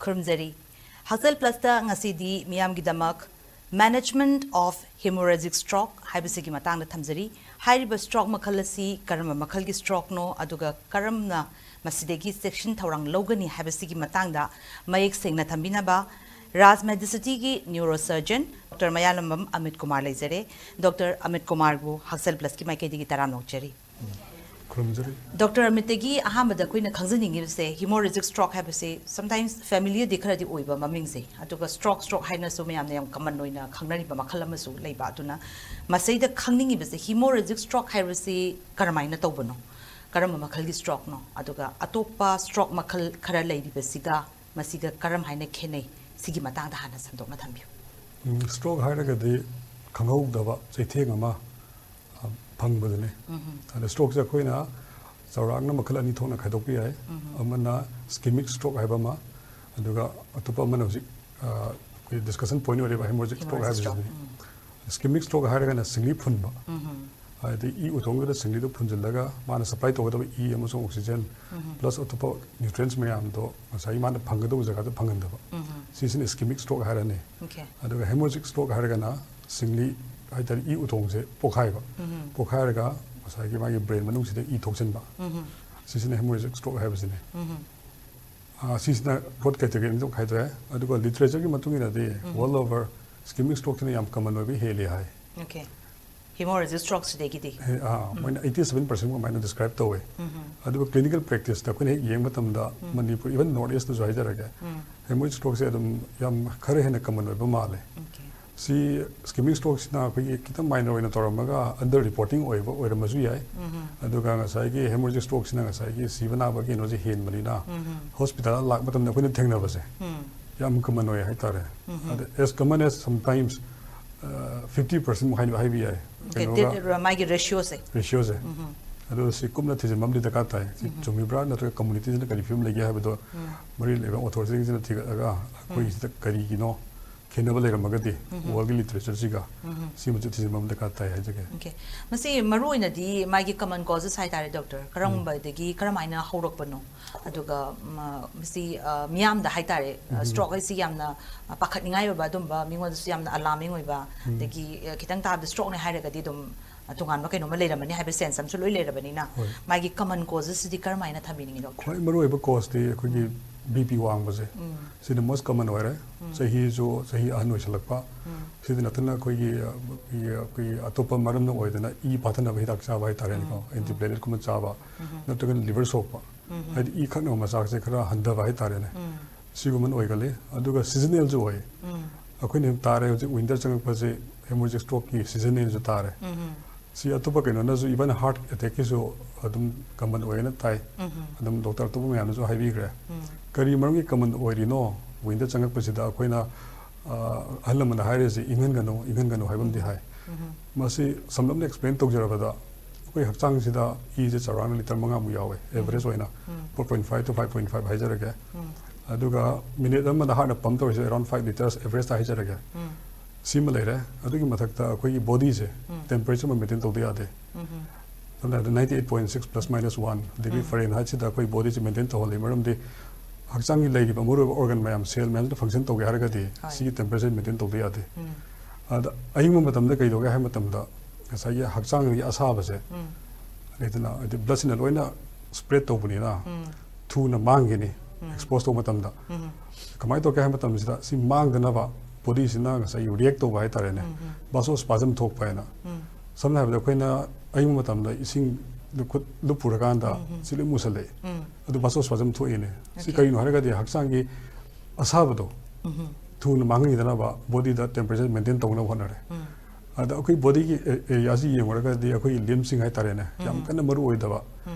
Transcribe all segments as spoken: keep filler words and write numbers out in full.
ꯈꯨꯔꯨꯝꯖꯔꯤ꯫ ꯍꯛꯁꯦꯜ ꯄ꯭ꯂꯁꯇ ꯉꯁꯤꯗꯤ ꯃꯤꯌꯥꯝꯒꯤꯗꯃꯛ Management of Hemorrhagic Stroke ꯍꯥꯏꯕꯁꯤꯒꯤ ꯃꯇꯥꯡꯗ ꯊꯝꯖꯔꯤ꯫ ꯍꯥꯏꯔꯤꯕ ꯁ꯭ꯇ꯭ꯔꯣꯛ ꯃꯈꯜ ꯑꯁꯤ ꯀꯔꯝꯕ ꯃꯈꯜꯒꯤ ꯁ꯭ꯇ꯭ꯔꯣꯛꯅꯣ, ꯑꯗꯨꯒ ꯀꯔꯝꯅ ꯃꯁꯤꯗꯒꯤ ꯆꯦꯛꯁꯤꯟ ꯊꯧꯔꯥꯡ ꯂꯧꯒꯅꯤ ꯍꯥꯏꯕꯁꯤꯒꯤ ꯃꯇꯥꯡꯗ ꯃꯌꯦꯛ ꯁꯦꯡꯅ ꯊꯝꯕꯤꯅꯕ ꯔꯥꯖ ꯃꯦꯗꯤꯁꯤꯇꯤꯒꯤ ꯅ꯭ꯌꯨꯔꯣ ꯁꯔꯖꯟ ꯗꯣꯛꯇꯔ ꯃꯌꯥꯂꯝꯕꯝ ꯑꯃꯤꯠ ꯀꯨꯃꯥꯔ ꯂꯩꯖꯔꯦ꯫ ꯗꯣꯛꯇꯔ ꯑꯃꯤꯠ ꯀꯨꯃꯥꯔꯕꯨ ꯍꯛꯁꯦꯜ ꯄ꯭ꯂꯁꯀꯤ ꯃꯥꯏꯀꯩꯗꯒꯤ ꯇꯔꯥꯝꯅ ꯑꯣꯛꯆꯔꯤ꯫ ꯈꯨꯔꯨꯝꯖꯔꯤ꯫ ꯗꯣꯛꯇꯔ ꯑꯃꯤꯠꯇꯒꯤ ꯑꯍꯥꯟꯕꯗ ꯑꯩꯈꯣꯏꯅ ꯈꯪꯖꯅꯤꯡꯉꯤꯕꯁꯦ, ꯍꯤꯃꯣꯔꯦꯖꯤꯛ ꯁ꯭ꯇ꯭ꯔꯣꯛ ꯍꯥꯏꯕꯁꯦ sometimes familiarꯗꯤ ꯈꯔꯗꯤ ꯑꯣꯏꯕ ꯃꯃꯤꯡꯁꯦ, ꯑꯗꯨꯒ ꯁ꯭ꯇ꯭ꯔꯣꯛ ꯁ꯭ꯇ꯭ꯔꯣꯛ ꯍꯥꯏꯅꯁꯨ ꯃꯌꯥꯝꯅ ꯌꯥꯝ ꯀꯃꯟ ꯑꯣꯏꯅ ꯈꯪꯅꯔꯤꯕ ꯃꯈꯜ ꯑꯃꯁꯨ ꯂꯩꯕ꯫ ꯑꯗꯨꯅ ꯃꯁꯤꯗ ꯈꯪꯅꯤꯡꯉꯤꯕꯁꯦ, ꯍꯤꯃꯣꯔꯦꯖꯤꯛ ꯁ꯭ꯇ꯭ꯔꯣꯛ ꯍꯥꯏꯕꯁꯤ ꯀꯔꯝꯍꯥꯏꯅ ꯇꯧꯕꯅꯣ, ꯀꯔꯝꯕ ꯃꯈꯜꯒꯤ ꯁ꯭ꯇ꯭ꯔꯣꯛꯅꯣ, ꯑꯗꯨꯒ ꯑꯇꯣꯞꯄ ꯁ꯭ꯇ꯭ꯔꯣꯛ ꯃꯈꯜ ꯈꯔ ꯂꯩꯔꯤꯕꯁꯤꯒ ꯃꯁꯤꯒ ꯀꯔꯝ ꯍꯥꯏꯅ ꯈꯦꯠꯅꯩ? ꯁꯤꯒꯤ ꯃꯇꯥꯡꯗ ꯍꯥꯟꯅ ꯁꯟꯗꯣꯛꯅ ꯊꯝꯕꯤꯌꯨ꯫ ꯎꯝ, ꯁ꯭ꯇ꯭ꯔꯣꯛ ꯍꯥꯏꯔꯒꯗꯤ ꯈꯪꯍꯧꯗꯕ ꯆꯩꯊꯦꯡ ꯑꯃ, ꯑ, ꯐꯪꯕꯗꯨꯅꯤ꯫ ꯑꯗ ꯁ꯭ꯇ꯭ꯔꯣꯛꯁꯦ ꯑꯩꯈꯣꯏꯅ ꯆꯥꯎꯔꯥꯛꯅ ꯃꯈꯜ ꯑꯅꯤ ꯊꯣꯛꯅ ꯈꯥꯏꯗꯣꯛꯄ ꯌꯥꯏ꯫ ꯑꯃꯅ ꯏꯁꯀꯤꯃꯤꯛ ꯁ꯭ꯇ꯭ꯔꯣꯛ ꯍꯥꯏꯕ ꯑꯃ, ꯑꯗꯨꯒ ꯑꯇꯣꯞꯄ ꯑꯃꯅ ꯍꯧꯖꯤꯛ, ꯑ, ꯑꯩꯈꯣꯏ ꯗꯤꯁꯀꯁꯟ ꯄꯣꯏꯟ ꯑꯣꯏꯔꯤꯕ ꯍꯦꯃꯣꯔꯦꯖꯤꯛ ꯁ꯭ꯇ꯭ꯔꯣꯛ Hemorrhagic ꯍꯥꯏꯕꯁꯤꯅꯤ꯫ stroke, ꯎꯝ꯫ ꯏꯁꯀꯤꯃꯤꯛ ꯁ꯭ꯇ꯭ꯔꯣꯛ ꯍꯥꯏꯔꯒꯅ ꯁꯤꯡꯂꯤ ꯐꯨꯟꯕ, ꯍꯥꯏꯗꯤ ꯏ ꯎꯊꯣꯡꯗꯨꯗ ꯁꯤꯡꯂꯤꯗꯨ ꯐꯨꯟꯖꯤꯜꯂꯒ ꯃꯥꯅ ꯁꯄ꯭ꯂꯥꯏ ꯇꯧꯒꯗꯕ ꯏ ꯑꯃꯁꯨꯡ ꯑꯣꯛꯁꯤꯖꯦꯟ, ꯄ꯭ꯂꯁ ꯑꯇꯣꯞꯄ ꯅ꯭ꯌꯨꯇ꯭ꯔꯤꯌꯦꯟꯁ ꯃꯌꯥꯝꯗꯣ ꯉꯁꯥꯏꯒꯤ ꯃꯥꯅ ꯐꯪꯒꯗꯧꯕ ꯖꯒꯥꯗ ꯐꯪꯍꯟꯗꯕ, ꯁꯤꯁꯤꯅ ꯏꯁꯀꯤꯃꯤꯛ ꯁ꯭ꯇ꯭ꯔꯣꯛ ꯍꯥꯏꯔꯅꯤ꯫ Okay. ꯑꯗꯨꯒ ꯍꯦꯃꯣꯔꯦꯖꯤꯛ ꯁ꯭ꯇ꯭ꯔꯣꯛ ꯍꯥꯏꯔꯒꯅ ꯁꯤꯡꯂꯤ ꯍꯥꯏꯇꯥꯔꯦ, ꯏ ꯎꯊꯣꯡꯁꯦ ꯄꯣꯛꯈꯥꯏꯕ, ꯄꯣꯛꯈꯥꯏꯔꯒ ꯉꯁꯥꯏꯒꯤ ꯃꯥꯒꯤ ꯕ꯭ꯔꯦꯟ ꯃꯅꯨꯡꯁꯤꯗ ꯏ ꯊꯣꯛꯆꯤꯟꯕ, ꯁꯤꯁꯤꯅ ꯍꯦꯃꯣꯔꯦꯖꯤꯛ ꯁ꯭ꯇ꯭ꯔꯣꯛ ꯍꯥꯏꯕꯁꯤꯅꯤ꯫ ꯑꯥ, ꯁꯤꯁꯤꯅ ꯕ꯭ꯔꯣꯗ ꯀꯦꯇꯦꯒꯣꯔꯤ ꯑꯅꯤ ꯊꯣꯛꯅ ꯈꯥꯏꯗꯣꯛꯑꯦ꯫ ꯑꯗꯨꯒ ꯂꯤꯇꯔꯦꯆꯔꯒꯤ ꯃꯇꯨꯡ ꯏꯟꯅꯗꯤ ꯋꯥꯔꯜ ꯑꯣꯚꯔ ꯏꯁꯀꯤꯃꯤꯛ ꯁ꯭ꯇ꯭ꯔꯣꯛꯁꯤꯅ ꯌꯥꯝ ꯀꯃꯟ ꯑꯣꯏꯕ ꯍꯦꯜꯂꯤ ꯍꯥꯏ꯫ Okay. ꯍꯤꯃꯣꯔꯦꯖꯤꯛ ꯁ꯭ꯇ꯭ꯔꯣꯛꯁꯤꯗꯒꯤꯗꯤ꯫ ꯍꯦ-, ꯑꯥ, ꯃꯣꯏꯅ ꯑꯩꯠꯇꯤ ꯁꯚꯦꯟ ꯄꯥꯔꯁꯦꯟ ꯑꯗꯨꯃꯥꯏꯅ ꯗꯤꯁꯀ꯭ꯔꯥꯏꯕ ꯇꯧꯋꯦ꯫ ꯑꯗꯨꯒ ꯀ꯭ꯂꯤꯅꯤꯀꯦꯜ ꯄ꯭ꯔꯦꯛꯇꯤꯁꯇ ꯑꯩꯈꯣꯏꯅ ꯍꯦꯛ ꯌꯦꯡꯕ ꯃꯇꯝꯗ ꯃꯅꯤꯄꯨꯔ, ꯏꯚꯟ ꯅꯣꯔꯠ ꯏꯁꯇꯁꯨ ꯍꯥꯏꯖꯔꯒꯦ, ꯍꯦꯃꯣꯔꯦꯖꯤꯛ ꯁ꯭ꯇ꯭ꯔꯣꯛꯁꯦ ꯑꯗꯨꯝ ꯌꯥꯝ ꯈꯔ ꯍꯦꯟꯅ ꯀꯃꯟ ꯑꯣꯏꯕ ꯃꯥꯜꯂꯦ꯫ Okay. ꯁꯤ ꯏꯁꯀꯤꯃꯤꯛ ꯁ꯭ꯇ꯭ꯔꯣꯛꯁꯤꯅ ꯑꯩꯈꯣꯏꯒꯤ ꯈꯤꯇꯪ ꯃꯥꯏꯅꯔ ꯑꯣꯏꯅ ꯇꯧꯔꯝꯃꯒ ꯑꯟꯗꯔ ꯔꯤꯄꯣꯔꯇꯤꯡ ꯑꯣꯏꯕ ꯑꯣꯏꯔꯝꯕꯁꯨ ꯌꯥꯏ꯫ ꯑꯗꯨꯒ ꯉꯁꯥꯏꯒꯤ ꯍꯦꯃꯣꯔꯦꯖꯤꯛ ꯁ꯭ꯇ꯭ꯔꯣꯛꯁꯤꯅ ꯉꯁꯥꯏꯒꯤ ꯁꯤꯕ ꯅꯥꯕ ꯀꯩꯅꯣꯁꯦ ꯍꯦꯟꯕꯅꯤꯅ ꯍꯣꯁꯄꯤꯇꯥꯜꯗ ꯂꯥꯛꯄ ꯃꯇꯝꯗ ꯑꯩꯈꯣꯏꯅ ꯊꯦꯡꯅꯕꯁꯦ ꯌꯥꯝ ꯀꯃꯟ ꯑꯣꯏ ꯍꯥꯏꯇꯥꯔꯦ꯫ ꯑꯗ as common as sometimes fifty percent ꯃꯨꯛ ꯍꯥꯏꯅ ꯍꯥꯏꯕ ꯌꯥꯏ꯫ Okay, ꯀꯩꯅꯣꯒ ꯗꯦꯠ-, ꯃꯥꯒꯤ ꯔꯦꯁꯤꯌꯣꯁꯦ꯫ ꯔꯦꯁꯤꯌꯣꯁꯦ꯫ ꯑꯗꯣ ꯁꯤ ꯀꯨꯞꯅ ꯊꯤꯖꯤꯟꯕ ꯑꯃꯗꯤ ꯗꯔꯀꯥꯔ ꯇꯥꯏ꯫ ꯁꯤ ꯆꯨꯝꯃꯤꯕ꯭ꯔꯥ ꯅꯠꯇ꯭ꯔꯒ ꯀꯝꯃꯨꯅꯤꯇꯤꯁꯤꯅ ꯀꯔꯤ ꯐꯤꯕꯝ ꯂꯩꯒꯦ ꯍꯥꯏꯕꯗꯣ ꯃꯔꯤ ꯂꯩꯕ ꯑꯣꯊꯣꯔꯤꯇꯤꯁꯤꯡꯁꯤꯅ ꯊꯤꯒꯠꯂꯒ ꯑꯩꯈꯣꯏꯒꯤꯁꯤꯗ ꯀꯔꯤꯒꯤꯅꯣ ꯈꯦꯠꯅꯕ ꯂꯩꯔꯝꯃꯒꯗꯤ ꯋꯥꯔꯜꯒꯤ ꯂꯤꯇꯔꯦꯆꯔꯁꯤꯒ ꯁꯤꯃꯁꯨ ꯊꯤꯖꯤꯟꯕ ꯑꯃ ꯗꯔꯀꯥꯔ ꯇꯥꯏ ꯍꯥꯏꯖꯒꯦ꯫ ꯑꯣꯀꯦ꯫ ꯃꯁꯤ ꯃꯔꯨꯑꯣꯏꯅꯗꯤ ꯃꯥꯒꯤ ꯀꯃꯟ ꯀꯣꯖꯦꯁ ꯍꯥꯏꯇꯥꯔꯦ ꯗꯣꯛꯇꯔ, ꯀꯔꯝꯕꯗꯒꯤ ꯀꯔꯝꯍꯥꯏꯅ ꯍꯧꯔꯛꯄꯅꯣ? ꯑꯗꯨꯒ ꯃ- ꯃꯁꯤ ꯑ, ꯃꯤꯌꯥꯝꯗ ꯍꯥꯏꯇꯥꯔꯦ, ꯁ꯭ꯇ꯭ꯔꯣꯛ ꯍꯥꯏꯁꯤ ꯌꯥꯝꯅ ꯑ, ꯄꯥꯈꯠꯅꯤꯡꯉꯥꯏ ꯑꯣꯏꯕ, ꯑꯗꯨꯝꯕ ꯃꯤꯉꯣꯟꯗꯁꯨ ꯌꯥꯝꯅ ꯑꯂꯥꯔꯃꯤꯡ ꯑꯣꯏꯕ, ꯑꯗꯒꯤ ꯑ, ꯈꯤꯇꯪ ꯇꯥꯕꯗ ꯁ꯭ꯇ꯭ꯔꯣꯛꯅꯦ ꯍꯥꯏꯔꯒꯗꯤ ꯑꯗꯨꯝ ꯑ, ꯇꯣꯉꯥꯟꯕ ꯀꯩꯅꯣꯝꯃ ꯂꯩꯔꯝꯃꯅꯤ ꯍꯥꯏꯕ ꯁꯦꯟꯁ ꯑꯃꯁꯨ ꯂꯣꯏ ꯂꯩꯔꯕꯅꯤꯅ, ꯍꯣꯏ꯫ ꯃꯥꯒꯤ ꯀꯃꯟ ꯀꯣꯖꯦꯁꯁꯤꯗꯤ ꯀꯔꯝꯍꯥꯏꯅ ꯊꯝꯕꯤꯅꯤꯡꯉꯤ ꯗꯣꯛꯇꯔ? ꯈ꯭ꯋꯥꯏ ꯃꯔꯨꯑꯣꯏꯕ ꯀꯣꯖꯇꯤ ꯑꯩꯈꯣꯏꯒꯤ ꯕꯤ ꯄꯤ ꯋꯥꯡꯕꯁꯦ, ꯁꯤꯅ ꯃꯣꯁ ꯀꯃꯟ ꯑꯣꯏꯔꯦ꯫ ꯆꯍꯤꯁꯨ ꯆꯍꯤ ꯑꯍꯟ ꯑꯣꯏꯁꯜꯂꯛꯄ, ꯁꯤꯗ ꯅꯠꯇꯅ ꯑꯩꯈꯣꯏꯒꯤ ꯑ, ꯑꯩꯈꯣꯏꯒꯤ ꯑꯇꯣꯞꯄ ꯃꯔꯝꯅ ꯑꯣꯏꯗꯅ ꯏ ꯄꯥꯊꯅꯕ ꯍꯤꯗꯥꯛ ꯆꯥꯕ ꯍꯥꯏꯇꯥꯔꯦꯅꯦꯀꯣ, ꯑꯦꯟꯇꯤ ꯄ꯭ꯂꯦꯠꯂꯦꯠꯀꯨꯝꯕ ꯆꯥꯕ, ꯅꯠꯇ꯭ꯔꯒꯅ ꯂꯤꯚꯔ ꯁꯣꯛꯄ, ꯍꯥꯏꯗꯤ ꯏ ꯈꯛꯅꯕ ꯃꯆꯥꯛꯁꯦ ꯈꯔ ꯍꯟꯊꯕ ꯍꯥꯏꯇꯥꯔꯦꯅꯦ, ꯁꯤꯒꯨꯝꯕꯅ ꯑꯣꯏꯒꯜꯂꯤ꯫ ꯑꯗꯨꯒ ꯁꯤꯖꯅꯦꯜꯁꯨ ꯑꯣꯏ꯫ ꯑꯩꯈꯣꯏꯅ ꯇꯥꯔꯦ ꯍꯧꯖꯤꯛ ꯋꯤꯟꯇꯔ ꯆꯪꯉꯛꯄꯁꯦ ꯍꯦꯃꯣꯔꯦꯖꯤꯛ ꯁ꯭ꯇ꯭ꯔꯣꯛꯀꯤ ꯁꯤꯖꯟꯅꯦꯁꯨ ꯇꯥꯔꯦ꯫ ꯁꯤ ꯑꯇꯣꯞꯄ ꯀꯩꯅꯣꯅꯁꯨ, ꯏꯚꯟ ꯍꯥꯔꯠ ꯑꯦꯇꯦꯛꯀꯤꯁꯨ ꯑꯗꯨꯝ ꯀꯃꯟ ꯑꯣꯏꯅ ꯇꯥꯏ꯫ ꯑꯗꯨꯝ ꯗꯣꯛꯇꯔ ꯑꯇꯣꯞꯄ ꯃꯌꯥꯝꯅꯁꯨ ꯍꯥꯏꯕꯤꯈ꯭ꯔꯦ꯫ ꯀꯔꯤ ꯃꯔꯝꯒꯤ ꯀꯃꯟ ꯑꯣꯏꯔꯤꯅꯣ? ꯋꯤꯟꯇꯔ ꯆꯪꯉꯛꯄꯁꯤꯗ ꯑꯩꯈꯣꯏꯅ ꯑ, ꯑꯍꯜ ꯂꯃꯟꯅ ꯍꯥꯏꯔꯤꯁꯤ ꯏꯪꯍꯟꯒꯅꯨ, ꯏꯪꯍꯟꯒꯅꯨ ꯍꯥꯏꯕ ꯑꯃꯗꯤ ꯍꯥꯏ꯫ ꯃꯁꯤ ꯁꯝꯂꯞꯅ ꯑꯦꯛꯁꯄ꯭ꯂꯦꯟ ꯇꯧꯖꯔꯕꯗ, ꯑꯩꯈꯣꯏ ꯍꯛꯆꯥꯡꯁꯤꯗ ꯏꯁꯦ ꯆꯥꯎꯔꯥꯛꯅ ꯂꯤꯇꯔ ꯃꯉꯥꯃꯨꯛ ꯌꯥꯎꯋꯦ, ꯑꯦꯚꯔꯦꯖ ꯑꯣꯏꯅ four point five to five point five ꯍꯥꯏꯖꯔꯒꯦ꯫ ꯑꯗꯨꯒ ꯃꯤꯅꯤꯠ ꯑꯃꯗ ꯍꯥꯔꯠꯅ ꯄꯝ ꯇꯧꯔꯤꯁꯦ around five litres average ꯇ ꯍꯥꯏꯖꯔꯒꯦ꯫ ꯁꯤꯃ ꯂꯩꯔꯦ꯫ ꯑꯗꯨꯒꯤ ꯃꯊꯛꯇ ꯑꯩꯈꯣꯏꯒꯤ ꯕꯣꯗꯤꯁꯦ ꯇꯦꯝꯄꯔꯦꯆꯔ ꯑꯃ ꯃꯦꯟꯇꯦꯟ ꯇꯧꯗ ꯌꯥꯗꯦ꯫ ꯁꯝꯅ ꯍꯥꯏꯔꯕꯗ ninety eight point six plus minus one degree Fahrenheit ꯁꯤꯗ ꯑꯩꯈꯣꯏ ꯕꯣꯗꯤꯁꯦ ꯃꯦꯟꯇꯦꯟ ꯇꯧꯍꯜꯂꯤ꯫ ꯃꯔꯝꯗꯤ ꯍꯛꯆꯥꯡꯒꯤ ꯂꯩꯔꯤꯕ ꯃꯔꯨꯑꯣꯏꯕ ꯑꯣꯔꯒꯟ ꯃꯌꯥꯝ, ꯁꯦꯜ ꯃꯌꯥꯝꯁꯤꯅ ꯐꯪꯁꯟ ꯇꯧꯒꯦ ꯍꯥꯏꯔꯒꯗꯤ ꯍꯣꯏ꯫ ꯁꯤꯒꯤ ꯇꯦꯝꯄꯔꯦꯆꯔ ꯃꯦꯟꯇꯦꯟ ꯇꯧꯗ ꯌꯥꯗꯦ꯫ ꯑꯗ ꯑꯌꯤꯡꯕ ꯃꯇꯝꯗ ꯀꯩꯗꯧꯒꯦ ꯍꯥꯏꯕ ꯃꯇꯝꯗ ꯉꯁꯥꯏꯒꯤ ꯍꯛꯆꯥꯡꯒꯤ ꯑꯁꯥꯕꯁꯦ ꯂꯩꯗꯅ, ꯍꯥꯏꯗꯤ ꯕ꯭ꯂꯗꯁꯤꯅ ꯂꯣꯏꯅ ꯁ꯭ꯄ꯭ꯔꯦꯗ ꯇꯧꯕꯅꯤꯅ ꯊꯨꯅ ꯃꯥꯡꯒꯅꯤ ꯑꯦꯛꯁꯄꯣꯖ ꯇꯧꯕ ꯃꯇꯝꯗ꯫ ꯀꯃꯥꯏꯅ ꯇꯧꯒꯦ ꯍꯥꯏꯕ ꯃꯇꯝꯁꯤꯗ ꯁꯤ ꯃꯥꯡꯗꯅꯕ ꯕꯣꯗꯤꯁꯤꯅ ꯉꯁꯥꯏꯒꯤ ꯔꯤꯌꯦꯛ ꯇꯧꯕ ꯍꯥꯏꯇꯥꯔꯦꯅꯦ, ꯕꯥꯁꯣꯁꯄꯥꯖꯝ ꯊꯣꯛꯄ ꯍꯥꯏꯅ꯫ ꯁꯝꯅ ꯍꯥꯏꯔꯕꯗ ꯑꯩꯈꯣꯏꯅ ꯑꯌꯤꯡꯕ ꯃꯇꯝꯗ ꯏꯁꯤꯡ ꯈꯨꯠ ꯂꯨꯞꯄꯨꯔꯀꯥꯟꯗ ꯁꯤ ꯂꯣꯏ ꯃꯨꯁꯜꯂꯛꯑꯦ꯫ ꯑꯗꯨ ꯕꯥꯁꯣꯁꯄꯥꯖꯝ ꯊꯣꯛꯏꯅꯦ꯫ ꯁꯤ Okay. ꯀꯔꯤꯅꯣ ꯍꯥꯏꯔꯒꯗꯤ ꯍꯛꯆꯥꯡꯒꯤ ꯑꯁꯥꯕꯗꯣ ꯊꯨꯅ ꯃꯥꯡꯍꯟꯈꯤꯗꯅꯕ ꯕꯣꯗꯤꯗ ꯇꯦꯝꯄꯔꯦꯆꯔ ꯃꯦꯟꯇꯦꯟ ꯇꯧꯅꯕ ꯍꯣꯠꯅꯔꯦ꯫ ꯑꯗ ꯑꯩꯈꯣꯏ ꯕꯣꯗꯤꯒꯤ ꯑꯦꯔꯤꯌꯥꯁꯤ ꯌꯦꯡꯉꯨꯔꯒꯗꯤ ꯑꯩꯈꯣꯏꯒꯤ ꯂꯤꯝꯁꯤꯡ ꯍꯥꯏꯇꯥꯔꯦꯅꯦ, ꯌꯥꯝ ꯀꯟꯅ ꯃꯔꯨ ꯑꯣꯏꯗꯕ,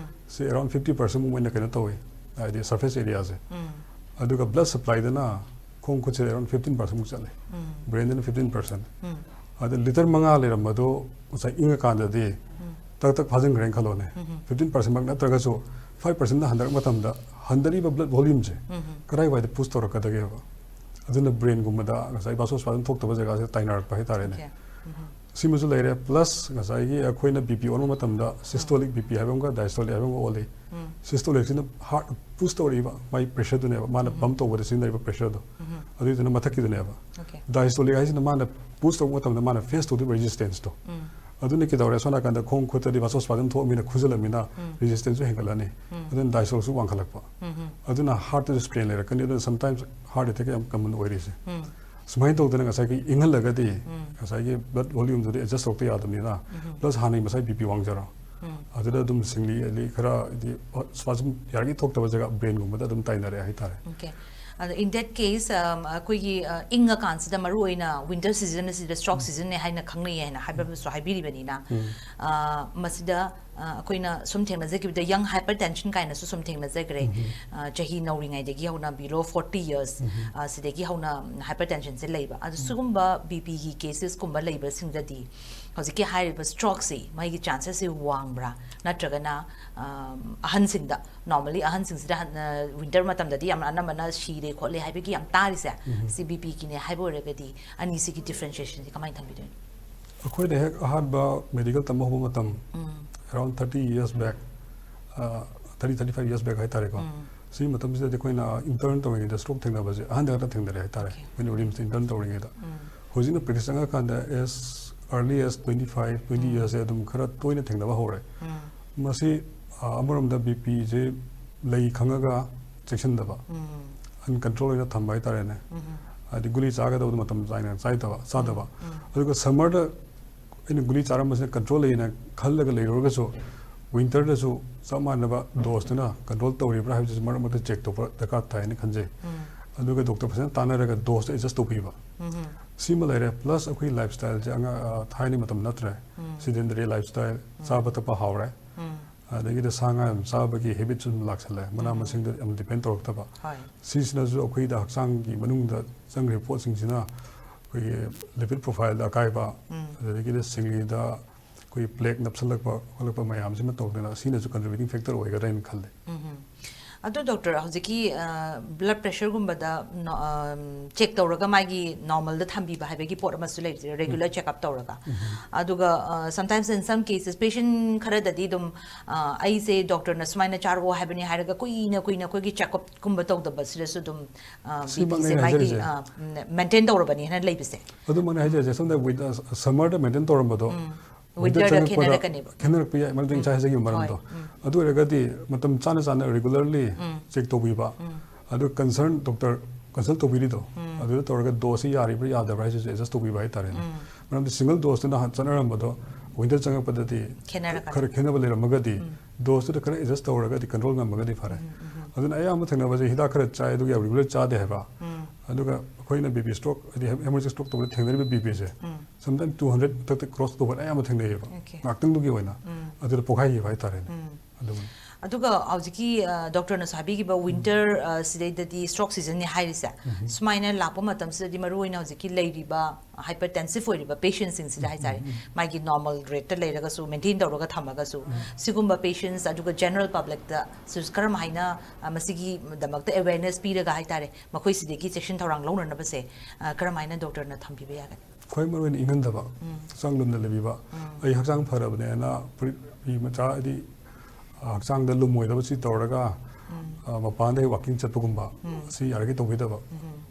ꯁꯤ around fifty percent ꯃꯨꯛ ꯑꯣꯏꯅ ꯀꯩꯅꯣ ꯇꯧꯏ, ꯍꯥꯏꯗꯤ ꯁꯔꯐꯦꯁ ꯑꯦꯔꯤꯌꯥꯁꯦ꯫ ꯑꯗꯨꯒ ꯕ꯭ꯂꯗ ꯁꯄ꯭ꯂꯥꯏꯗꯅ ꯈꯣꯡ ꯈꯨꯠꯁꯦ around fifteen percent ꯃꯨꯛ ꯆꯠꯂꯦ, ꯕ꯭ꯔꯦꯟꯗꯅ fifteen percent꯫ ꯑꯗ ꯂꯤꯇꯔ ꯃꯉꯥ ꯂꯩꯔꯝꯕꯗꯣ ꯉꯁꯥꯏ ꯏꯪꯉꯀꯥꯟꯗꯗꯤ ꯇꯛ ꯇꯛ ꯐꯥꯖꯤꯟꯈ꯭ꯔꯦꯅ ꯈꯜꯂꯣꯅꯦ꯫ Fifteen percent ꯃꯛ ꯅꯠꯇ꯭ꯔꯒꯁꯨ five percent ꯍꯟꯊꯔꯛꯄ ꯃꯇꯝꯗ ꯍꯟꯊꯔꯤꯕ ꯕ꯭ꯂꯗ ꯚꯣꯂ꯭ꯌꯨꯝꯁꯦ ꯀꯗꯥꯏꯋꯥꯏꯗ ꯄꯨꯁ ꯇꯧꯔꯛꯀꯗꯒꯦꯕ? ꯑꯗꯨꯅ ꯕ꯭ꯔꯦꯟꯒꯨꯝꯕꯗ ꯉꯁꯥꯏ ꯚꯥꯁꯣꯁꯄꯥꯖꯝ ꯊꯣꯛꯇꯕ ꯖꯒꯥꯁꯦ ꯇꯥꯏꯅꯔꯛꯄ ꯍꯥꯏꯇꯥꯔꯦꯅꯦ꯫ Okay. ꯎꯝ. ꯁꯤꯃꯁꯨ ꯂꯩꯔꯦ, ꯄ꯭ꯂꯁ ꯉꯁꯥꯏꯒꯤ ꯑꯩꯈꯣꯏꯅ ꯕꯤ ꯄꯤ ꯑꯣꯟꯕ ꯃꯇꯝꯗ ꯁꯤꯁꯇꯣꯂꯤꯛ ꯕꯤ ꯄꯤ ꯍꯥꯏꯕ ꯑꯃꯒ ꯗꯥꯏꯁꯇꯣꯂꯤꯛ ꯍꯥꯏꯕ ꯑꯃꯒ ꯑꯣꯜꯂꯤ꯫ ꯎꯝ. ꯁꯤꯁꯇꯣꯂꯤꯛꯁꯤꯅ ꯍꯥꯔꯠ ꯄꯨꯁ ꯇꯧꯔꯛꯏꯕ ꯃꯥꯏ ꯄ꯭ꯔꯦꯁꯔꯗꯨꯅꯦꯕ, ꯃꯥꯅ ꯎꯝ. ꯄꯝꯞ ꯇꯧꯕꯗ ꯁꯤꯖꯤꯟꯅꯔꯤꯕ ꯄ꯭ꯔꯦꯁꯔꯗꯣ, ꯎꯝ. ꯑꯗꯨꯏꯗꯨꯅ ꯃꯊꯛꯀꯤꯗꯨꯅꯦꯕ꯫ Okay. ꯗꯥꯏꯁꯇꯣꯂꯤꯛ ꯍꯥꯏꯁꯤꯅ ꯃꯥꯅ ꯄꯨꯁ ꯇꯧꯕ ꯃꯇꯝꯗ ꯃꯥꯅ ꯐꯦꯁ ꯇꯧꯗꯣꯏꯕ ꯔꯦꯖꯤꯁꯇꯦꯟꯁꯇꯣ꯫ ꯎꯝ. ꯑꯗꯨꯅ ꯀꯩꯗꯧꯔꯦ, ꯁꯣꯝ ꯅꯥꯀꯟꯗ ꯈꯣꯡ ꯈꯨꯠꯇꯗꯤ ꯚꯥꯁꯣꯁꯄꯥꯖꯝ ꯊꯣꯛꯑꯃꯤꯅ ꯈꯨꯖꯜꯂꯃꯤꯅ ꯎꯝ. ꯔꯦꯖꯤꯁꯇꯦꯟꯁꯁꯨ ꯍꯦꯟꯒꯠꯂꯅꯤ꯫ ꯎꯝ. ꯑꯗꯨꯅ ꯗꯥꯏꯁꯇꯣꯜꯁꯨ ꯋꯥꯡꯈꯠꯂꯛꯄ꯫ ꯎꯝ. ꯑꯗꯨꯅ ꯍꯥꯔꯠꯇꯁꯨ ꯁ꯭ꯇ꯭ꯔꯦꯟ ꯂꯩꯔꯛꯀꯅꯤ꯫ ꯑꯗꯨꯅ ꯁꯝꯇꯥꯏꯝꯁ ꯍꯥꯔꯠ ꯑꯦꯇꯦꯛ ꯌꯥꯝ ꯀꯃꯟ ꯑꯣꯏꯔꯤꯁꯦ꯫ ꯎꯝ. ꯁꯨꯃꯥꯏꯅ ꯇꯧꯗꯅ ꯉꯁꯥꯏꯒꯤ ꯏꯪꯍꯜꯂꯒꯗꯤ ꯎꯝ. ꯉꯁꯥꯏꯒꯤ ꯕ꯭ꯂꯗ ꯚꯣꯂ꯭ꯌꯨꯝꯗꯨꯗꯤ ꯑꯦꯗꯖꯁ ꯇꯧꯔꯛꯇ ꯌꯥꯗꯕꯅꯤꯅ, ꯎꯝ. ꯄ꯭ꯂꯁ ꯍꯥꯟꯅꯒꯤ ꯃꯁꯥꯏ ꯕꯤ ꯄꯤ ꯋꯥꯡꯖꯔꯣ, ꯎꯝ. ꯑꯗꯨꯗ ꯑꯗꯨꯝ ꯁꯤꯡꯂꯤ ꯑꯗꯩ ꯈꯔ ꯍꯥꯏꯗꯤ ꯁ꯭ꯄꯥꯖꯝ ꯌꯥꯔꯤꯉꯩ ꯊꯣꯛꯇꯕ ꯖꯒꯥ ꯕ꯭ꯔꯦꯟꯒꯨꯝꯕꯗ ꯑꯗꯨꯝ ꯇꯥꯏꯅꯔꯦ ꯍꯥꯏꯇꯥꯔꯦ꯫ Okay. ꯑꯗꯣ in that case, um, ꯑꯩꯈꯣꯏꯒꯤ, uh, ꯏꯪꯉꯀꯥꯟꯁꯤꯗ ꯃꯔꯨ ꯑꯣꯏꯅ ꯋꯤꯟꯇꯔ ꯁꯤꯖꯟ ꯑꯁꯤꯗ ꯁ꯭ꯇ꯭ꯔꯣꯛ ꯁꯤꯖꯟꯅꯦ ꯍꯥꯏꯅ ꯈꯪꯅꯩ ꯍꯥꯏꯅ ꯍꯥꯏꯕ ꯑꯃꯁꯨ ꯍꯥꯏꯕꯤꯔꯤꯕꯅꯤꯅ, ꯎꯝ. uh, ꯃꯁꯤꯗ, uh, ꯑꯩꯈꯣꯏꯅ ꯁꯨꯝ ꯊꯦꯡꯅꯖꯈꯤꯕꯗ ꯌꯪ ꯍꯥꯏꯄꯔ ꯇꯦꯟꯁꯟ ꯀꯥꯏꯅꯁꯨ ꯁꯨꯝ ꯊꯦꯡꯅꯖꯈ꯭ꯔꯦ꯫ ꯎꯝ. Uh, ꯆꯍꯤ ꯅꯧꯔꯤꯉꯩꯗꯒꯤ ꯍꯧꯅ below forty years, ꯎꯝ. uh, ꯁꯤꯗꯒꯤ ꯍꯧꯅ ꯍꯥꯏꯄꯔ ꯇꯦꯟꯁꯟꯁꯦ ꯂꯩꯕ꯫ ꯑꯗꯣ ꯁꯤꯒꯨꯝꯕ ꯕꯤ ꯄꯤꯒꯤ ꯀꯦꯁꯦꯁꯀꯨꯝꯕ ꯂꯩꯕꯁꯤꯡꯗꯗꯤ ꯍꯧꯖꯤꯛꯀꯤ ꯍꯥꯏꯔꯤꯕ ꯁ꯭ꯇ꯭ꯔꯣꯛꯁꯤ ꯃꯥꯒꯤ ꯆꯥꯟꯁꯦꯁꯁꯤ ꯋꯥꯡꯕ꯭ꯔꯥ? ꯅꯠꯇ꯭ꯔꯒꯅ, um, ꯑꯍꯟꯁꯤꯡꯗ, normally ꯑꯍꯟꯁꯤꯡꯁꯤꯗ ꯍꯟ-, ꯑ, ꯋꯤꯟꯇꯔ ꯃꯇꯝꯗꯗꯤ ꯌꯥꯝꯅ ꯑꯅꯝꯕꯅ ꯁꯤꯔꯦ ꯈꯣꯠꯂꯦ ꯍꯥꯏꯕꯒꯤ ꯌꯥꯝ ꯇꯥꯔꯤꯁꯦ, ꯎꯝ. ꯁꯤ ꯕꯤ ꯄꯤꯒꯤꯅꯦ ꯍꯥꯏꯕ ꯑꯣꯏꯔꯒꯗꯤ ꯑꯅꯤꯁꯤꯒꯤ ꯗꯤꯐ꯭ꯔꯦꯟꯁꯤꯌꯦꯁꯟꯁꯤ ꯀꯃꯥꯏꯅ ꯊꯝꯕꯤꯗꯣꯏꯅꯣ? ꯑꯩꯈꯣꯏꯅ ꯍꯦꯛ ꯑꯍꯥꯟꯕ ꯃꯦꯗꯤꯀꯦꯜ ꯇꯝꯕ ꯍꯧꯕ ꯃꯇꯝ, ꯎꯝ. around thirty years back, ꯑ, thirty, thirty-five years back ꯍꯥꯏꯇꯥꯔꯦꯀꯣ꯫ ꯎꯝ. ꯁꯤꯒꯤ ꯃꯇꯝꯁꯤꯗꯗꯤ ꯑꯩꯈꯣꯏꯅ ꯏꯟꯇꯔꯟ ꯇꯧꯔꯤꯉꯩꯗ ꯁ꯭ꯇ꯭ꯔꯣꯛ ꯊꯦꯡꯅꯕꯁꯦ ꯑꯍꯟꯗ ꯈꯛꯇ ꯊꯦꯡꯅꯔꯦ ꯍꯥꯏꯇꯥꯔꯦ, Okay. ꯑꯩꯈꯣꯏꯅ ꯔꯤꯝꯁꯇ ꯏꯟꯇꯔꯟ ꯇꯧꯔꯤꯉꯩꯗ꯫ ꯎꯝ. ꯍꯧꯖꯤꯛꯅ ꯄ꯭ꯔꯦꯛꯇꯤꯁ ꯆꯪꯉꯀꯥꯟꯗ as early as twenty-five, twenty um. yearsꯁꯦ ꯑꯗꯨꯝ ꯈꯔ ꯇꯣꯏꯅ ꯊꯦꯡꯅꯕ ꯍꯧꯔꯦ꯫ ꯎꯝ. ꯃꯁꯤ, ꯑ, ꯑꯃꯔꯣꯝꯗ ꯕꯤ ꯄꯤꯁꯦ ꯂꯩ ꯈꯪꯉꯒ ꯆꯦꯛꯁꯤꯟꯗꯕ, ꯎꯝ. ꯑꯟꯀꯟꯇ꯭ꯔꯣꯜ ꯑꯣꯏꯅ ꯊꯝꯕ ꯍꯥꯏꯇꯥꯔꯦꯅꯦ꯫ ꯎꯝ. ꯍꯥꯏꯗꯤ ꯒꯨꯂꯤ ꯆꯥꯒꯗꯕꯗꯣ ꯃꯇꯝ ꯆꯥꯏꯅ ꯆꯥꯏꯗꯕ, ꯆꯥꯗꯕ꯫ ꯎꯝ. ꯑꯗꯨꯒ ꯁꯝꯃꯔꯗ ꯑꯩꯅ ꯒꯨꯂꯤ ꯆꯥꯔꯝꯕꯁꯤꯅ ꯀꯟꯇ꯭ꯔꯣꯜ ꯂꯩꯌꯦꯅ ꯈꯜꯂꯒ ꯂꯩꯔꯨꯔꯒꯁꯨ, ꯋꯤꯟꯇꯔꯗꯁꯨ ꯆꯞ ꯃꯥꯟꯅꯕ ꯗꯣꯁꯇꯨꯅ ꯀꯟꯇ꯭ꯔꯣꯜ ꯇꯧꯔꯤꯕ꯭ꯔꯥ ꯍꯥꯏꯕꯁꯤꯁꯨ ꯃꯔꯛ ꯃꯔꯛꯇ ꯆꯦꯛ ꯇꯧꯕ ꯗꯔꯀꯥꯔ ꯇꯥꯏꯅ ꯈꯟꯖꯩ꯫ ꯎꯝ. ꯑꯗꯨꯒ ꯗꯣꯛꯇꯔ ꯐꯖꯅ ꯇꯥꯟꯅꯔꯒ ꯗꯣꯁꯇ ꯑꯦꯗꯖꯁ ꯇꯧꯕꯤꯕ꯫ ꯎꯝ. ꯁꯤꯃ ꯂꯩꯔꯦ, ꯄ꯭ꯂꯁ ꯑꯩꯈꯣꯏ ꯂꯥꯏꯐ ꯁ꯭ꯇꯥꯏꯜꯁꯦ ꯑꯉꯥꯡ, ꯑ, ꯊꯥꯏꯅ ꯃꯇꯝ ꯅꯠꯇ꯭ꯔꯦ꯫ ꯎꯝ. ꯁꯤꯗꯦꯟꯗꯔꯤ ꯂꯥꯏꯐ ꯁ꯭ꯇꯥꯏꯜ, ꯆꯥꯕ ꯊꯛꯄ ꯍꯥꯎꯔꯦ꯫ ꯎꯝ. ꯑꯗꯒꯤꯗꯤ ꯁꯥ ꯉꯥ ꯌꯥꯝ ꯆꯥꯕꯒꯤ ꯍꯦꯕꯤꯠꯁꯨ ꯑꯗꯨꯝ ꯂꯥꯛꯁꯜꯂꯦ, ꯃꯅꯥ ꯎꯝ. ꯃꯁꯤꯡꯗ ꯌꯥꯝ ꯗꯤꯄꯦꯟ ꯇꯧꯔꯛꯇꯕ꯫ ꯍꯣꯏ. ꯁꯤꯁꯤꯅꯁꯨ ꯑꯩꯈꯣꯏꯗ ꯍꯛꯆꯥꯡꯒꯤ ꯃꯅꯨꯡꯗ ꯆꯪꯈ꯭ꯔꯤꯕ ꯄꯣꯠꯁꯤꯡꯁꯤꯅ ꯑꯩꯈꯣꯏꯒꯤ ꯂꯤꯄꯤꯗ ꯄ꯭ꯔꯣꯐꯥꯏꯜꯗ ꯑꯀꯥꯏꯕ, ꯎꯝ. ꯑꯗꯨꯗꯒꯤꯗꯤ ꯁꯤꯡꯂꯤꯗ ꯑꯩꯈꯣꯏꯒꯤ ꯄ꯭ꯂꯦꯛ ꯅꯞꯁꯜꯂꯛꯄ ꯈꯣꯠꯂꯛꯄ ꯃꯌꯥꯝꯁꯤꯃ ꯇꯧꯗꯅ ꯁꯤꯅꯁꯨ ꯀꯟꯇ꯭ꯔꯤꯕ꯭ꯌꯨꯇꯤꯡ ꯐꯦꯛꯇꯔ ꯑꯣꯏꯒꯗ꯭ꯔꯥ ꯍꯥꯏꯅ ꯈꯜꯂꯦ꯫ ꯎꯝ. ꯑꯗꯣ ꯗꯣꯛꯇꯔ, ꯍꯧꯖꯤꯛꯀꯤ ꯕ꯭ꯂꯗ ꯄ꯭ꯔꯦꯁꯔꯒꯨꯝꯕꯗ ꯆꯦꯛ ꯇꯧꯔꯒ ꯃꯥꯒꯤ ꯅꯣꯔꯃꯦꯜꯗ ꯊꯝꯕꯤꯕ ꯍꯥꯏꯕꯒꯤ ꯄꯣꯠ ꯑꯃꯁꯨ ꯂꯩꯔꯤꯁꯦ, ꯔꯦꯒꯨꯂꯔ ꯆꯦꯛꯑꯞ ꯇꯧꯔꯒ꯫ ꯑꯗꯨꯒ sometimes in some cases patient ꯈꯔꯗꯗꯤ ꯑꯗꯨꯝ ꯑ, ꯑꯩꯁꯦ ꯗꯣꯛꯇꯔꯅ ꯁꯨꯃꯥꯏꯅ ꯆꯥꯔꯛꯑꯣ ꯍꯥꯏꯕꯅꯤ ꯍꯥꯏꯔꯒ ꯀꯨꯏꯅ ꯀꯨꯏꯅ ꯑꯩꯈꯣꯏꯒꯤ ꯆꯦꯛꯑꯞꯀꯨꯝꯕ ꯇꯧꯗꯕꯁꯤꯗꯁꯨ ꯑꯗꯨꯝ ꯕꯤ ꯁꯤꯃꯛꯅꯦ ꯄꯤꯁꯦ ꯑꯩꯅ ꯃꯥꯒꯤ ꯍꯥꯏꯖꯔꯤꯁꯦ꯫ ꯃꯦꯟꯇꯦꯟ ꯇꯧꯔꯕꯅꯤ ꯍꯥꯏꯅ ꯂꯩꯕꯁꯦ꯫ ꯑꯗꯨꯃꯛꯅꯦ ꯍꯥꯏꯖꯔꯤꯁꯦ, ꯁꯝꯅ ꯁꯝꯃꯔꯗ ꯃꯦꯟꯇꯦꯟ ꯇꯧꯔꯝꯕꯗꯣ ꯋꯤꯟꯇꯔ ꯋꯤꯟꯇꯔꯗ ꯆꯪꯉꯛꯄꯗ ꯈꯦꯠꯅꯔꯛꯀꯅꯦꯕ꯫ ꯈꯦꯠꯅꯔꯛꯄ ꯌꯥꯏ, ꯃꯔꯝꯗꯤ ꯑꯩ ꯉꯁꯥꯏ ꯍꯥꯏꯖꯈꯤꯕ ꯃꯔꯝꯗꯣ꯫ ꯑꯗꯨ ꯑꯣꯏꯔꯒꯗꯤ ꯃꯇꯝ ꯆꯥꯅ ꯆꯥꯅ ꯔꯤꯒꯨꯂꯔꯂꯤ ꯆꯦꯛ ꯇꯧꯕꯤꯕ, ꯑꯗꯨ ꯀꯟꯁꯔꯟ ꯗꯣꯛꯇꯔ ꯀꯟꯁꯜ ꯇꯧꯕꯤꯔꯤꯗꯣ, ꯑꯗꯨꯗ ꯇꯧꯔꯒ ꯗꯣꯁꯁꯤ ꯌꯥꯔꯤꯕ꯭ꯔꯥ ꯌꯥꯗꯕ꯭ꯔꯥ ꯍꯥꯏꯁꯤꯁꯨ ꯑꯦꯗꯖꯁ ꯇꯧꯕꯤꯕ ꯍꯥꯏꯇꯥꯔꯦꯅꯦ꯫ ꯃꯔꯝꯗꯤ ꯁꯤꯡꯒꯜ ꯗꯣꯁꯇꯨꯅ ꯍꯥꯟ ꯆꯠꯅꯔꯝꯕꯗꯣ ꯋꯤꯟꯇꯔ ꯆꯪꯉꯛꯄꯗꯗꯤ ꯈꯦꯠꯅꯔꯛꯀꯅꯤ꯫ ꯈꯔ ꯈꯦꯠꯅꯕ ꯂꯩꯔꯝꯃꯒꯗꯤ, ꯗꯣꯁꯇꯨꯗ ꯈꯔ ꯑꯦꯗꯖꯁ ꯇꯧꯔꯒꯗꯤ ꯀꯟꯇ꯭ꯔꯣꯜ ꯉꯝꯃꯒꯗꯤ ꯐꯔꯦ꯫ ꯑꯗꯨꯅ ꯑꯌꯥꯝꯕ ꯊꯦꯡꯅꯕꯁꯦ ꯍꯤꯗꯥꯛ ꯈꯔ ꯆꯥꯏ, ꯑꯗꯨꯒ ꯌꯥꯝ ꯔꯤꯒꯨꯂꯔ ꯆꯥꯗꯦ ꯍꯥꯏꯕ꯫ ꯑꯗꯨꯒ ꯑꯩꯈꯣꯏꯅ ꯕꯤ ꯄꯤ ꯁ꯭ꯇ꯭ꯔꯣꯛ, ꯍꯥꯏꯗꯤ ꯍꯦꯃꯣꯔꯦꯖꯤꯛ ꯁ꯭ꯇ꯭ꯔꯣꯛ ꯇꯧꯕꯗ ꯊꯦꯡꯅꯔꯤꯕ ꯕꯤ ꯄꯤꯁꯦ ꯁꯝꯇꯥꯏꯝ ꯇꯨ ꯍꯟꯗ꯭ꯔꯦꯗ ꯃꯊꯛꯇ ꯀ꯭ꯔꯣꯁ ꯇꯧꯕ ꯑꯌꯥꯝꯕ ꯊꯦꯡꯅꯩꯌꯦꯕ꯫ Okay. ꯉꯥꯛꯇꯪꯗꯨꯒꯤ ꯑꯣꯏꯅ ꯑꯗꯨꯗ ꯄꯣꯛꯈꯥꯏꯈꯤꯕ ꯍꯥꯏꯇꯥꯔꯦꯅꯦ꯫ ꯑꯗꯨꯃꯥꯏꯅ ꯑꯗꯨꯒ ꯍꯧꯖꯤꯛꯀꯤ ꯑ, ꯗꯣꯛꯇꯔꯅꯁꯨ ꯍꯥꯏꯕꯤꯈꯤꯕ ꯋꯤꯟꯇꯔ ꯑ, ꯁꯤꯗꯩꯗꯗꯤ ꯁ꯭ꯇ꯭ꯔꯣꯛ ꯁꯤꯖꯟꯅꯤ ꯍꯥꯏꯔꯤꯁꯦ, ꯁꯨꯃꯥꯏꯅ ꯂꯥꯛꯄ ꯃꯇꯝꯁꯤꯗꯗꯤ ꯃꯔꯨꯑꯣꯏꯅ ꯍꯧꯖꯤꯛꯀꯤ ꯂꯩꯔꯤꯕ ꯍꯥꯏꯄꯔ ꯇꯦꯟꯁꯤꯞ ꯑꯣꯏꯔꯤꯕ ꯄꯦꯁꯦꯟꯁꯤꯡꯁꯤꯗ ꯍꯥꯏꯇꯥꯔꯦ, ꯃꯥꯒꯤ ꯅꯣꯔꯃꯦꯜ ꯔꯦꯠꯇ ꯂꯩꯔꯒꯁꯨ, ꯃꯦꯟꯇꯦꯟ ꯇꯧꯔꯒ ꯊꯝꯃꯒꯁꯨ, ꯁꯤꯒꯨꯝꯕ ꯄꯦꯁꯦꯟꯁ ꯑꯗꯨꯒ ꯖꯦꯅꯔꯦꯜ ꯄꯕ꯭ꯂꯤꯛꯇ ꯁꯤꯁꯨ ꯀꯔꯝ ꯍꯥꯏꯅ ꯑ, ꯃꯁꯤꯒꯤꯗꯃꯛꯇ ꯑꯦꯋꯦꯔꯅꯦꯁ ꯄꯤꯔꯒ ꯍꯥꯏꯇꯥꯔꯦ, ꯃꯈꯣꯏꯁꯤꯗꯒꯤ ꯆꯦꯛꯁꯤꯟ ꯊꯧꯔꯥꯡ ꯂꯧꯅꯅꯕꯁꯦ ꯑ, ꯀꯔꯝ ꯍꯥꯏꯅ ꯗꯣꯛꯇꯔꯅ ꯊꯝꯕꯤꯕ ꯌꯥꯒꯅꯤ? ꯈ꯭ꯋꯥꯏ ꯃꯔꯨꯑꯣꯏꯅ ꯏꯪꯍꯟꯗꯕ, ꯍꯛꯆꯥꯡ ꯂꯨꯝꯅ ꯂꯩꯕꯤꯕ꯫ ꯑꯩ ꯍꯛꯆꯥꯡ ꯐꯔꯕꯅꯦꯅ ꯐꯨꯔꯤꯠ ꯐꯤ ꯃꯆꯥ, ꯍꯥꯏꯗꯤ ꯍꯛꯆꯥꯡꯗ ꯂꯨꯝꯃꯣꯏꯗꯕ ꯁꯤ ꯇꯧꯔꯒ ꯑ, ꯃꯄꯥꯟꯗ ꯍꯦꯛ ꯋꯥꯀꯤꯡ ꯆꯠꯄꯒꯨꯝꯕ, ꯁꯤ ꯌꯥꯔꯤꯈꯩ ꯇꯧꯕꯤꯗꯕ꯫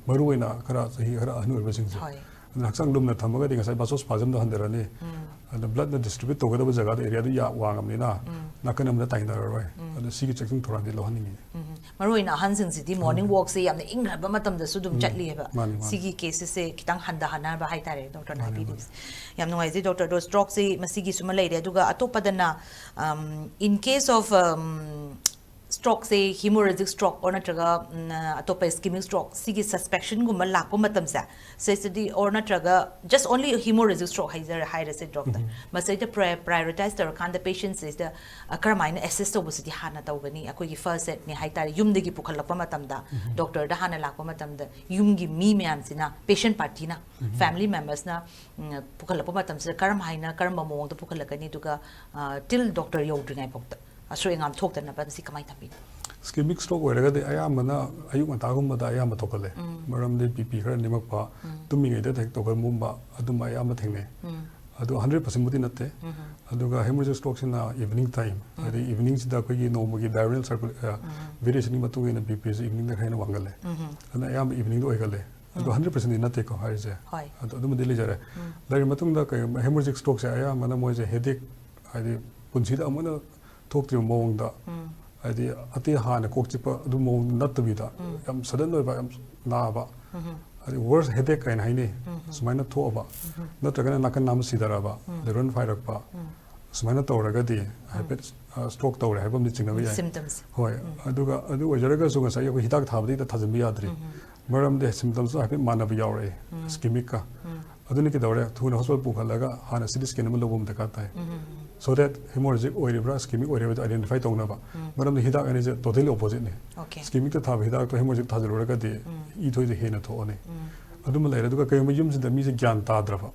ꯃꯔꯨꯑꯣꯏꯅ ꯈꯔ ꯆꯍꯤ ꯈꯔ ꯑꯍꯟ ꯑꯣꯏꯕꯁꯤꯡꯁꯦ꯫ ꯍꯣꯏ꯫ ꯑꯗꯨꯅ ꯍꯛꯆꯥꯡ ꯂꯨꯝꯅ ꯊꯝꯃꯒꯗꯤ ꯉꯁꯥꯏ ꯕꯥꯁꯣꯁꯄꯥꯖꯝꯗꯣ ꯍꯟꯊꯔꯅꯤ꯫ ꯑꯗꯨꯅ ꯕ꯭ꯂꯗꯅ ꯗꯤꯁꯇ꯭ꯔꯤꯕ꯭ꯌꯨꯠ ꯇꯧꯒꯗꯕ ꯖꯒꯥꯗꯣ, ꯑꯦꯔꯤꯌꯥꯗꯣ ꯌꯥ-, ꯋꯥꯡꯉꯕꯅꯤꯅ ꯅꯥꯀꯟ ꯑꯃꯗ ꯇꯥꯏꯅꯔꯔꯣꯏ꯫ ꯑꯗꯨꯅ ꯁꯤꯒꯤ ꯆꯦꯛꯁꯤꯟ ꯊꯧꯔꯥꯡꯗꯤ ꯂꯧꯍꯟꯅꯤꯡꯉꯤ꯫ ꯃꯔꯨꯑꯣꯏꯅ ꯑꯍꯟꯁꯤꯡꯁꯤꯗꯤ ꯃꯣꯔꯅꯤꯡ ꯋꯥꯛꯁꯦ ꯌꯥꯝꯅ ꯏꯪꯈ꯭ꯔꯕ ꯃꯇꯝꯗꯁꯨ ꯑꯗꯨꯝ ꯆꯠꯂꯤꯑꯕ꯫ ꯃꯥꯅꯤ, ꯃꯥꯅꯤ꯫ ꯁꯤꯒꯤ ꯀꯦꯁꯦꯁꯁꯦ ꯈꯤꯇꯪ ꯍꯟꯊꯍꯟꯅꯕ ꯍꯥꯏꯇꯥꯔꯦ ꯗꯣꯛꯇꯔꯅ ꯃꯥꯅꯤ, ꯍꯥꯏꯕꯤꯔꯤꯕꯁꯦ꯫ ꯌꯥꯝ ꯅꯨꯡꯉꯥꯏꯖꯩ ꯗꯣꯛꯇꯔ꯫ ꯑꯗꯣ ꯁ꯭ꯇ꯭ꯔꯣꯛꯁꯤ ꯃꯁꯤꯒꯤꯁꯨꯃ ꯂꯩꯔꯦ, ꯑꯗꯨꯒ ꯑꯇꯣꯞꯄꯗꯅ, in case of ꯁ꯭ꯇ꯭ꯔꯣꯛꯁꯦ ꯍꯤꯃꯣꯔꯦꯖꯤꯛ stroke or ꯅꯠꯇ꯭ꯔꯒ ꯎꯝ, ꯑꯇꯣꯞꯄ ꯏꯁꯀꯤꯃꯤꯛ ꯁ꯭ꯇ꯭ꯔꯣꯛ, ꯁꯤꯒꯤ ꯁꯁꯄꯦꯛꯁꯟꯒꯨꯝꯕ ꯂꯥꯛꯄ ꯃꯇꯝꯁꯦ, ꯁꯤꯁꯤꯗꯤ ꯑꯣꯔ ꯅꯠꯇ꯭ꯔꯒ ꯖꯁ ꯑꯣꯟꯂꯤ ꯍꯤꯃꯣꯔꯦꯖꯤꯛ ꯁ꯭ꯇ꯭ꯔꯣꯛ ꯍꯥꯏꯖꯔ ꯍꯥꯏꯔꯁꯦ ꯗꯣꯛꯇꯔ, ꯃꯁꯤꯗ ꯄ꯭ꯔꯥꯏꯑꯣꯔꯤꯇꯥꯏꯁ ꯇꯧꯔꯀꯥꯟꯗ ꯄꯦꯁꯦꯟꯁꯤꯗ ꯀꯔꯝꯍꯥꯏꯅ ꯑꯦꯁꯦꯁ ꯇꯧꯕꯁꯤꯗꯤ ꯍꯥꯟꯅ ꯇꯧꯒꯅꯤ? ꯑꯩꯈꯣꯏꯒꯤ ꯐꯥꯔꯁ ꯑꯦꯗꯅꯤ ꯍꯥꯏꯇꯥꯔꯦ, ꯌꯨꯝꯗꯒꯤ ꯄꯨꯈꯠꯂꯛꯄ ꯃꯇꯝꯗ, ꯗꯣꯛꯇꯔꯗ ꯍꯥꯟꯅ ꯂꯥꯛꯄ ꯃꯇꯝꯗ ꯌꯨꯝꯒꯤ ꯃꯤ ꯃꯌꯥꯝꯁꯤꯅ, ꯄꯦꯁꯦꯟ ꯄꯥꯔꯇꯤꯅ, ꯐꯦꯃꯤꯂꯤ ꯃꯦꯝꯕꯔꯁꯅ ꯄꯨꯈꯠꯂꯛꯄ ꯃꯇꯝꯁꯤꯗ ꯀꯔꯝ ꯍꯥꯏꯅ, ꯀꯔꯝꯕ ꯃꯑꯣꯡꯗ ꯄꯨꯈꯠꯂꯛꯀꯅꯤ? ꯑꯗꯨꯒ ꯇꯤꯜ ꯗꯣꯛꯇꯔ ꯌꯧꯗ꯭ꯔꯤꯉꯩ ꯐꯥꯎꯗ ꯑꯁꯣꯏ ꯑꯉꯥꯝ ꯊꯣꯛꯇꯅꯕ ꯃꯁꯤ ꯀꯃꯥꯏꯅ ꯊꯝꯕꯤꯅꯤ? Ischemic stroke ꯑꯣꯏꯔꯒꯗꯤ ꯑꯌꯥꯝꯕꯅ ꯑꯌꯨꯛ ꯉꯟꯇꯥꯒꯨꯝꯕꯗ ꯑꯌꯥꯝꯕ ꯊꯣꯛꯀꯜꯂꯦ꯫ ꯃꯔꯝꯗꯤ ꯕꯤ ꯄꯤ ꯈꯔ ꯅꯦꯝꯃꯛꯄ, ꯇꯨꯝꯃꯤꯉꯩꯗ ꯍꯦꯛ ꯇꯧꯒꯟꯕꯒꯨꯝꯕ, ꯑꯗꯨꯝꯕ ꯑꯌꯥꯝꯕ ꯊꯦꯡꯅꯩ꯫ ꯑꯗꯨ ꯍꯟꯗ꯭ꯔꯦꯠ ꯄꯥꯔꯁꯦꯟꯕꯨꯗꯤ ꯅꯠꯇꯦ꯫ ꯑꯗꯨꯒ hemorrhagic strokeꯁꯤꯅ evening time, ꯍꯥꯏꯗꯤ eveningꯁꯤꯗ ꯑꯩꯈꯣꯏꯒꯤ ꯅꯣꯡꯃꯒꯤ diurnal circul variationꯒꯤ ꯃꯇꯨꯡ ꯏꯟꯅ ꯕꯤ ꯄꯤꯁꯤ eveningꯗ ꯈꯔ ꯍꯦꯟꯅ ꯋꯥꯡꯒꯜꯂꯦ꯫ ꯑꯗꯨꯅ ꯑꯌꯥꯝꯕ eveningꯗ ꯑꯣꯏꯒꯜꯂꯦ꯫ ꯑꯗꯣ ꯍꯟꯗ꯭ꯔꯦꯠ ꯄꯥꯔꯁꯦꯟꯗꯤ ꯅꯠꯇꯦꯀꯣ ꯍꯥꯏꯔꯤꯁꯦ꯫ ꯍꯣꯏ꯫ ꯑꯗꯣ ꯑꯗꯨꯃꯗꯤ ꯂꯩꯖꯔꯦ꯫ ꯂꯩꯔ ꯃꯇꯨꯡꯗ ꯀꯩꯒꯨꯝꯕ hemorrhagic strokeꯁꯦ ꯑꯌꯥꯝꯕꯅ ꯃꯣꯏꯁꯦ headache, ꯍꯥꯏꯗꯤ ꯄꯨꯟꯁꯤꯗ ꯑꯃꯨꯛ ꯍꯟꯅ ꯊꯣꯛꯇ꯭ꯔꯤꯕ ꯃꯑꯣꯡꯗ, ꯍꯥꯏꯗꯤ ꯑꯇꯩ ꯍꯥꯟꯅ ꯀꯣꯛ ꯆꯤꯛꯄ ꯑꯗꯨ ꯃꯑꯣꯡ ꯅꯠꯇꯕꯤꯗ, ꯌꯥꯝ sudden ꯑꯣꯏꯕ, ꯌꯥꯝ ꯅꯥꯕ, ꯍꯥꯏꯗꯤ worst headache ꯀꯥꯏꯅ ꯍꯥꯏꯅꯩ, ꯁꯨꯃꯥꯏꯅ ꯊꯣꯛꯑꯕ, ꯅꯠꯇ꯭ꯔꯒꯅ ꯅꯥꯀꯟ ꯅꯥꯝ ꯁꯤꯊꯔꯛꯑꯕ, liver ꯐꯥꯏꯔꯛꯄ, ꯁꯨꯃꯥꯏꯅ ꯇꯧꯔꯒꯗꯤ ꯍꯥꯏꯐꯦꯠ stroke ꯇꯧꯔꯦ ꯍꯥꯏꯕ ꯑꯃꯗꯤ ꯆꯤꯡꯅꯕ ꯌꯥꯏ꯫ Symptoms꯫ ꯍꯣꯏ꯫ ꯑꯗꯨꯒ ꯑꯗꯨ ꯑꯣꯏꯖꯔꯒꯁꯨ ꯉꯁꯥꯏꯒꯤ ꯑꯩꯈꯣꯏ ꯍꯤꯗꯥꯛ ꯊꯥꯕꯗ ꯍꯦꯛꯇ ꯊꯥꯖꯤꯟꯕ ꯌꯥꯗ꯭ꯔꯤ꯫ ꯃꯔꯝꯗꯤ symptomsꯇꯣ ꯍꯥꯏꯐꯦꯠ ꯃꯥꯟꯅꯕ ꯌꯥꯎꯔꯛꯑꯦ ischemicꯀ꯫ ꯑꯗꯨꯅ ꯀꯩꯗꯧꯔꯦ? ꯊꯨꯅ hospital ꯄꯨꯈꯠꯂꯒ ꯍꯥꯟꯅ C T scan ꯑꯃ ꯂꯧꯕ ꯑꯃ ꯗꯔꯀꯥꯔ ꯇꯥꯏ꯫ So that hemorrhagic ꯑꯣꯏꯔꯤꯕ꯭ꯔꯥ, ischemic ꯑꯣꯏꯔꯤꯕ꯭ꯔꯥ ꯑꯗꯨ identify ꯇꯧꯅꯕ꯫ ꯃꯔꯝꯗꯤ ꯍꯤꯗꯥꯛ ꯑꯅꯤꯁꯦ totally oppositeꯅꯤ꯫ Okay꯫ Ischemicꯇ ꯊꯥꯕ ꯍꯤꯗꯥꯛꯇꯣ hemorrhagicꯇ ꯊꯥꯖꯤꯜꯂꯨꯔꯒꯗꯤ ꯏ ꯊꯣꯏꯗ ꯍꯦꯟꯅ ꯊꯣꯛꯑꯅꯤ꯫ ꯑꯗꯨꯃ ꯂꯩꯔꯦ꯫ ꯑꯗꯨꯒ ꯀꯩꯒꯨꯝꯕ ꯌꯨꯝꯁꯤꯗ ꯃꯤꯁꯦ ꯒ꯭ꯌꯥꯟ ꯇꯥꯗ꯭ꯔꯕ,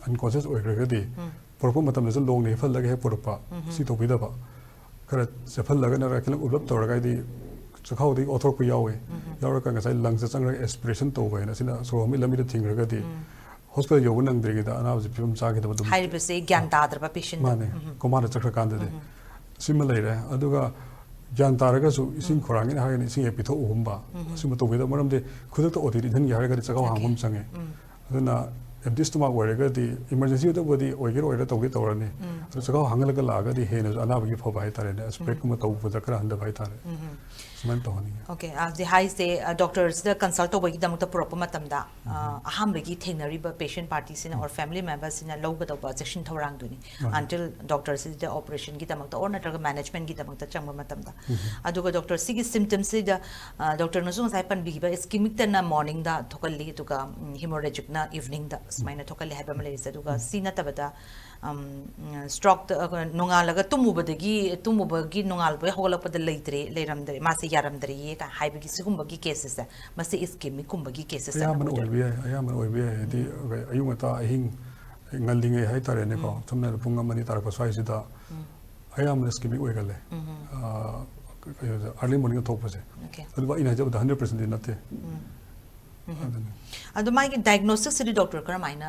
unconscious ꯑꯣꯏꯈ꯭ꯔꯒꯗꯤ, ꯄꯨꯔꯛꯄ ꯃꯇꯝꯗꯁꯨ ꯂꯣꯡꯅ ꯍꯤꯞꯍꯜꯂꯒ ꯍꯦꯛ ꯄꯨꯔꯛꯄ, ꯁꯤ ꯇꯧꯕꯤꯗꯕ꯫ ꯈꯔ ꯆꯦꯞꯍꯜꯂꯒ ꯅꯠꯇ꯭ꯔꯒ ꯈꯤꯇꯪ ꯎꯞꯂꯞ ꯇꯧꯔꯒ, ꯍꯥꯏꯗꯤ ꯆꯈꯥꯎꯗꯒꯤ ꯑꯣꯠꯊꯣꯔꯛꯄ ꯌꯥꯎꯋꯦ꯫ ꯌꯥꯎꯔꯒ ꯉꯁꯥꯏ lungsꯇ ꯆꯪꯉꯒ aspiration ꯇꯧꯕ ꯍꯥꯏꯅ, ꯑꯁꯤꯅ ꯁꯣꯔ ꯍꯣꯟꯕꯒꯤ ꯂꯝꯕꯤꯗ ꯊꯤꯡꯈ꯭ꯔꯒꯗꯤ hospital ꯌꯧꯕ ꯅꯪꯗ꯭ꯔꯤꯉꯩꯗ ꯑꯅꯥꯕꯁꯤ ꯐꯤꯕꯝ ꯆꯥꯈꯤꯗꯕ ꯑꯗꯨꯝ ꯍꯥꯏꯔꯤꯕꯁꯦ ꯒ꯭ꯌꯥꯟ ꯇꯥꯗ꯭ꯔꯕ patientꯗ꯫ ꯃꯥꯅꯦ꯫ Comaꯗ ꯆꯠꯈ꯭ꯔꯀꯥꯟꯗꯗꯤ꯫ ꯁꯤꯃ ꯂꯩꯔꯦ꯫ ꯑꯗꯨꯒ ꯒ꯭ꯌꯥꯟ ꯇꯥꯔꯒꯁꯨ ꯏꯁꯤꯡ ꯈꯧꯔꯥꯡꯒꯦꯅ ꯍꯥꯏꯔꯒꯅ ꯏꯁꯤꯡ ꯍꯦꯛ ꯄꯤꯊꯛꯎꯒꯨꯝꯕ, ꯑꯁꯤꯒꯨꯝꯕ ꯇꯧꯕꯤꯗꯕ꯫ ꯃꯔꯝꯗꯤ ꯈꯨꯗꯛꯇ OTꯗ ꯏꯟꯍꯟꯒꯦ ꯍꯥꯏꯔꯒꯗꯤ ꯆꯈꯥꯎ ꯍꯥꯡꯕ ꯑꯃ ꯆꯪꯉꯦ꯫ ꯑꯗꯨꯅ empty stomach ꯑꯣꯏꯔꯒꯗꯤ emergencyꯗꯕꯨꯗꯤ ꯑꯣꯏꯒꯦꯔꯥ ꯑꯣꯏꯔꯣꯏꯔꯥ ꯇꯧꯗꯤ ꯇꯧꯔꯅꯤ꯫ ꯑꯗꯨ ꯆꯈꯥꯎ ꯍꯥꯡꯍꯜꯂꯒ ꯂꯥꯛꯑꯒꯗꯤ ꯍꯦꯟꯅꯁꯨ ꯑꯅꯥꯕꯒꯤ ꯐꯕ ꯍꯥꯏꯇꯥꯔꯦꯅꯦ, spreadꯀꯨꯝꯕ ꯇꯧꯕꯗ ꯈꯔ ꯍꯟꯊꯕ ꯍꯥꯏꯇꯥꯔꯦ꯫ ꯁꯨꯃꯥꯏꯅ ꯇꯧꯍꯟꯅꯤꯡꯉꯤ꯫ Okay, ꯑꯗꯨꯗꯤ ꯍꯥꯏꯁꯦ, doctorꯁꯤꯗ consult ꯇꯧꯕꯒꯤꯗꯃꯛꯇ ꯄꯨꯔꯛꯄ ꯃꯇꯝꯗ, ꯑ, ꯑꯍꯥꯟꯕꯒꯤ ꯊꯦꯡꯅꯔꯤꯕ patient partyꯁꯤꯅ or family memberꯁꯤꯅ ꯂꯧꯒꯗꯧꯕ ꯆꯦꯛꯁꯤꯟ ꯊꯧꯔꯥꯡꯗꯨꯅꯤ꯫ ꯃꯥꯅꯤ꯫ Until doctorꯁꯤꯗ operationꯒꯤꯗꯃꯛꯇ or ꯅꯠꯇ꯭ꯔꯒ managementꯒꯤꯗꯃꯛꯇ ꯆꯪꯕ ꯃꯇꯝꯗ꯫ ꯑꯗꯨꯒ doctor, ꯁꯤꯒꯤ symptomꯁꯤꯗ, ꯑ, doctorꯅꯁꯨ ꯉꯁꯥꯏ ꯄꯟꯕꯤꯈꯤꯕ ischemicꯇꯅ morningꯗ ꯊꯣꯛꯍꯜꯂꯤ, ꯑꯗꯨꯒ, ꯎꯝ, hemorrhagicꯅ eveningꯗ ꯁꯨꯃꯥꯏꯅ ꯊꯣꯛꯍꯜꯂꯤ ꯍꯥꯏꯕ ꯑꯃ ꯂꯩꯔꯤꯁꯦ꯫ ꯑꯗꯨꯒ ꯁꯤ ꯅꯠꯇꯕꯗ, ꯎꯝ, strokeꯇ, ꯑ, ꯅꯣꯡꯉꯥꯜꯂꯒ ꯇꯨꯝꯃꯨꯕꯗꯒꯤ, ꯇꯨꯝꯃꯨꯕꯒꯤ ꯅꯣꯡꯉꯥꯜꯕ ꯍꯧꯒꯠꯂꯛꯄꯗ ꯂꯩꯇ꯭ꯔꯦ, ꯂꯩꯔꯝꯗ꯭ꯔꯦ, ꯃꯥꯁꯦ ꯌꯥꯔꯝꯗ꯭ꯔꯦꯌꯦ ꯀꯥꯏ ꯍꯥꯏꯕꯒꯤ ꯁꯤꯒꯨꯝꯕꯒꯤ casesꯁꯦ, ꯃꯁꯤ ischemicꯀꯨꯝꯕꯒꯤ casesꯇ ꯑꯌꯥꯝꯕꯅ ꯑꯣꯏꯗꯣꯏꯔꯥ? ꯑꯣꯏꯕ ꯌꯥꯏ, ꯑꯌꯥꯝꯕꯅ ꯑꯣꯏꯕ ꯌꯥꯏ꯫ ꯍꯥꯏꯗꯤ ꯑꯌꯨꯛ ꯉꯟꯇꯥ, ꯑꯍꯤꯡ ꯉꯜꯂꯤꯉꯩ ꯍꯥꯏꯇꯥꯔꯦꯅꯦꯀꯣ, ꯁꯝꯅ ꯍꯥꯏꯔꯕꯗ ꯄꯨꯡ ꯑꯃ ꯑꯅꯤ ꯇꯥꯔꯛꯄ ꯁ꯭ꯋꯥꯏꯁꯤꯗ ꯑꯌꯥꯝꯕꯅ ischemic ꯑꯣꯏꯒꯜꯂꯦ꯫ ꯑ, ꯑꯔꯂꯤ ꯃꯣꯔꯅꯤꯡꯗ ꯊꯣꯛꯄꯁꯦ꯫ Okay. ꯑꯗꯨꯕꯨ ꯑꯩꯅ ꯍꯥꯏꯖꯕꯗ ꯍꯟꯗ꯭ꯔꯦꯠ ꯄꯥꯔꯁꯦꯟꯗꯤ ꯅꯠꯇꯦ꯫ ꯎꯝ. ꯑꯗꯨꯅꯤ꯫ ꯑꯗꯣ ꯃꯥꯒꯤ ꯗꯥꯏꯒꯅꯣꯁꯤꯁꯁꯤꯗꯤ ꯗꯣꯛꯇꯔ ꯀꯔꯝꯍꯥꯏꯅ?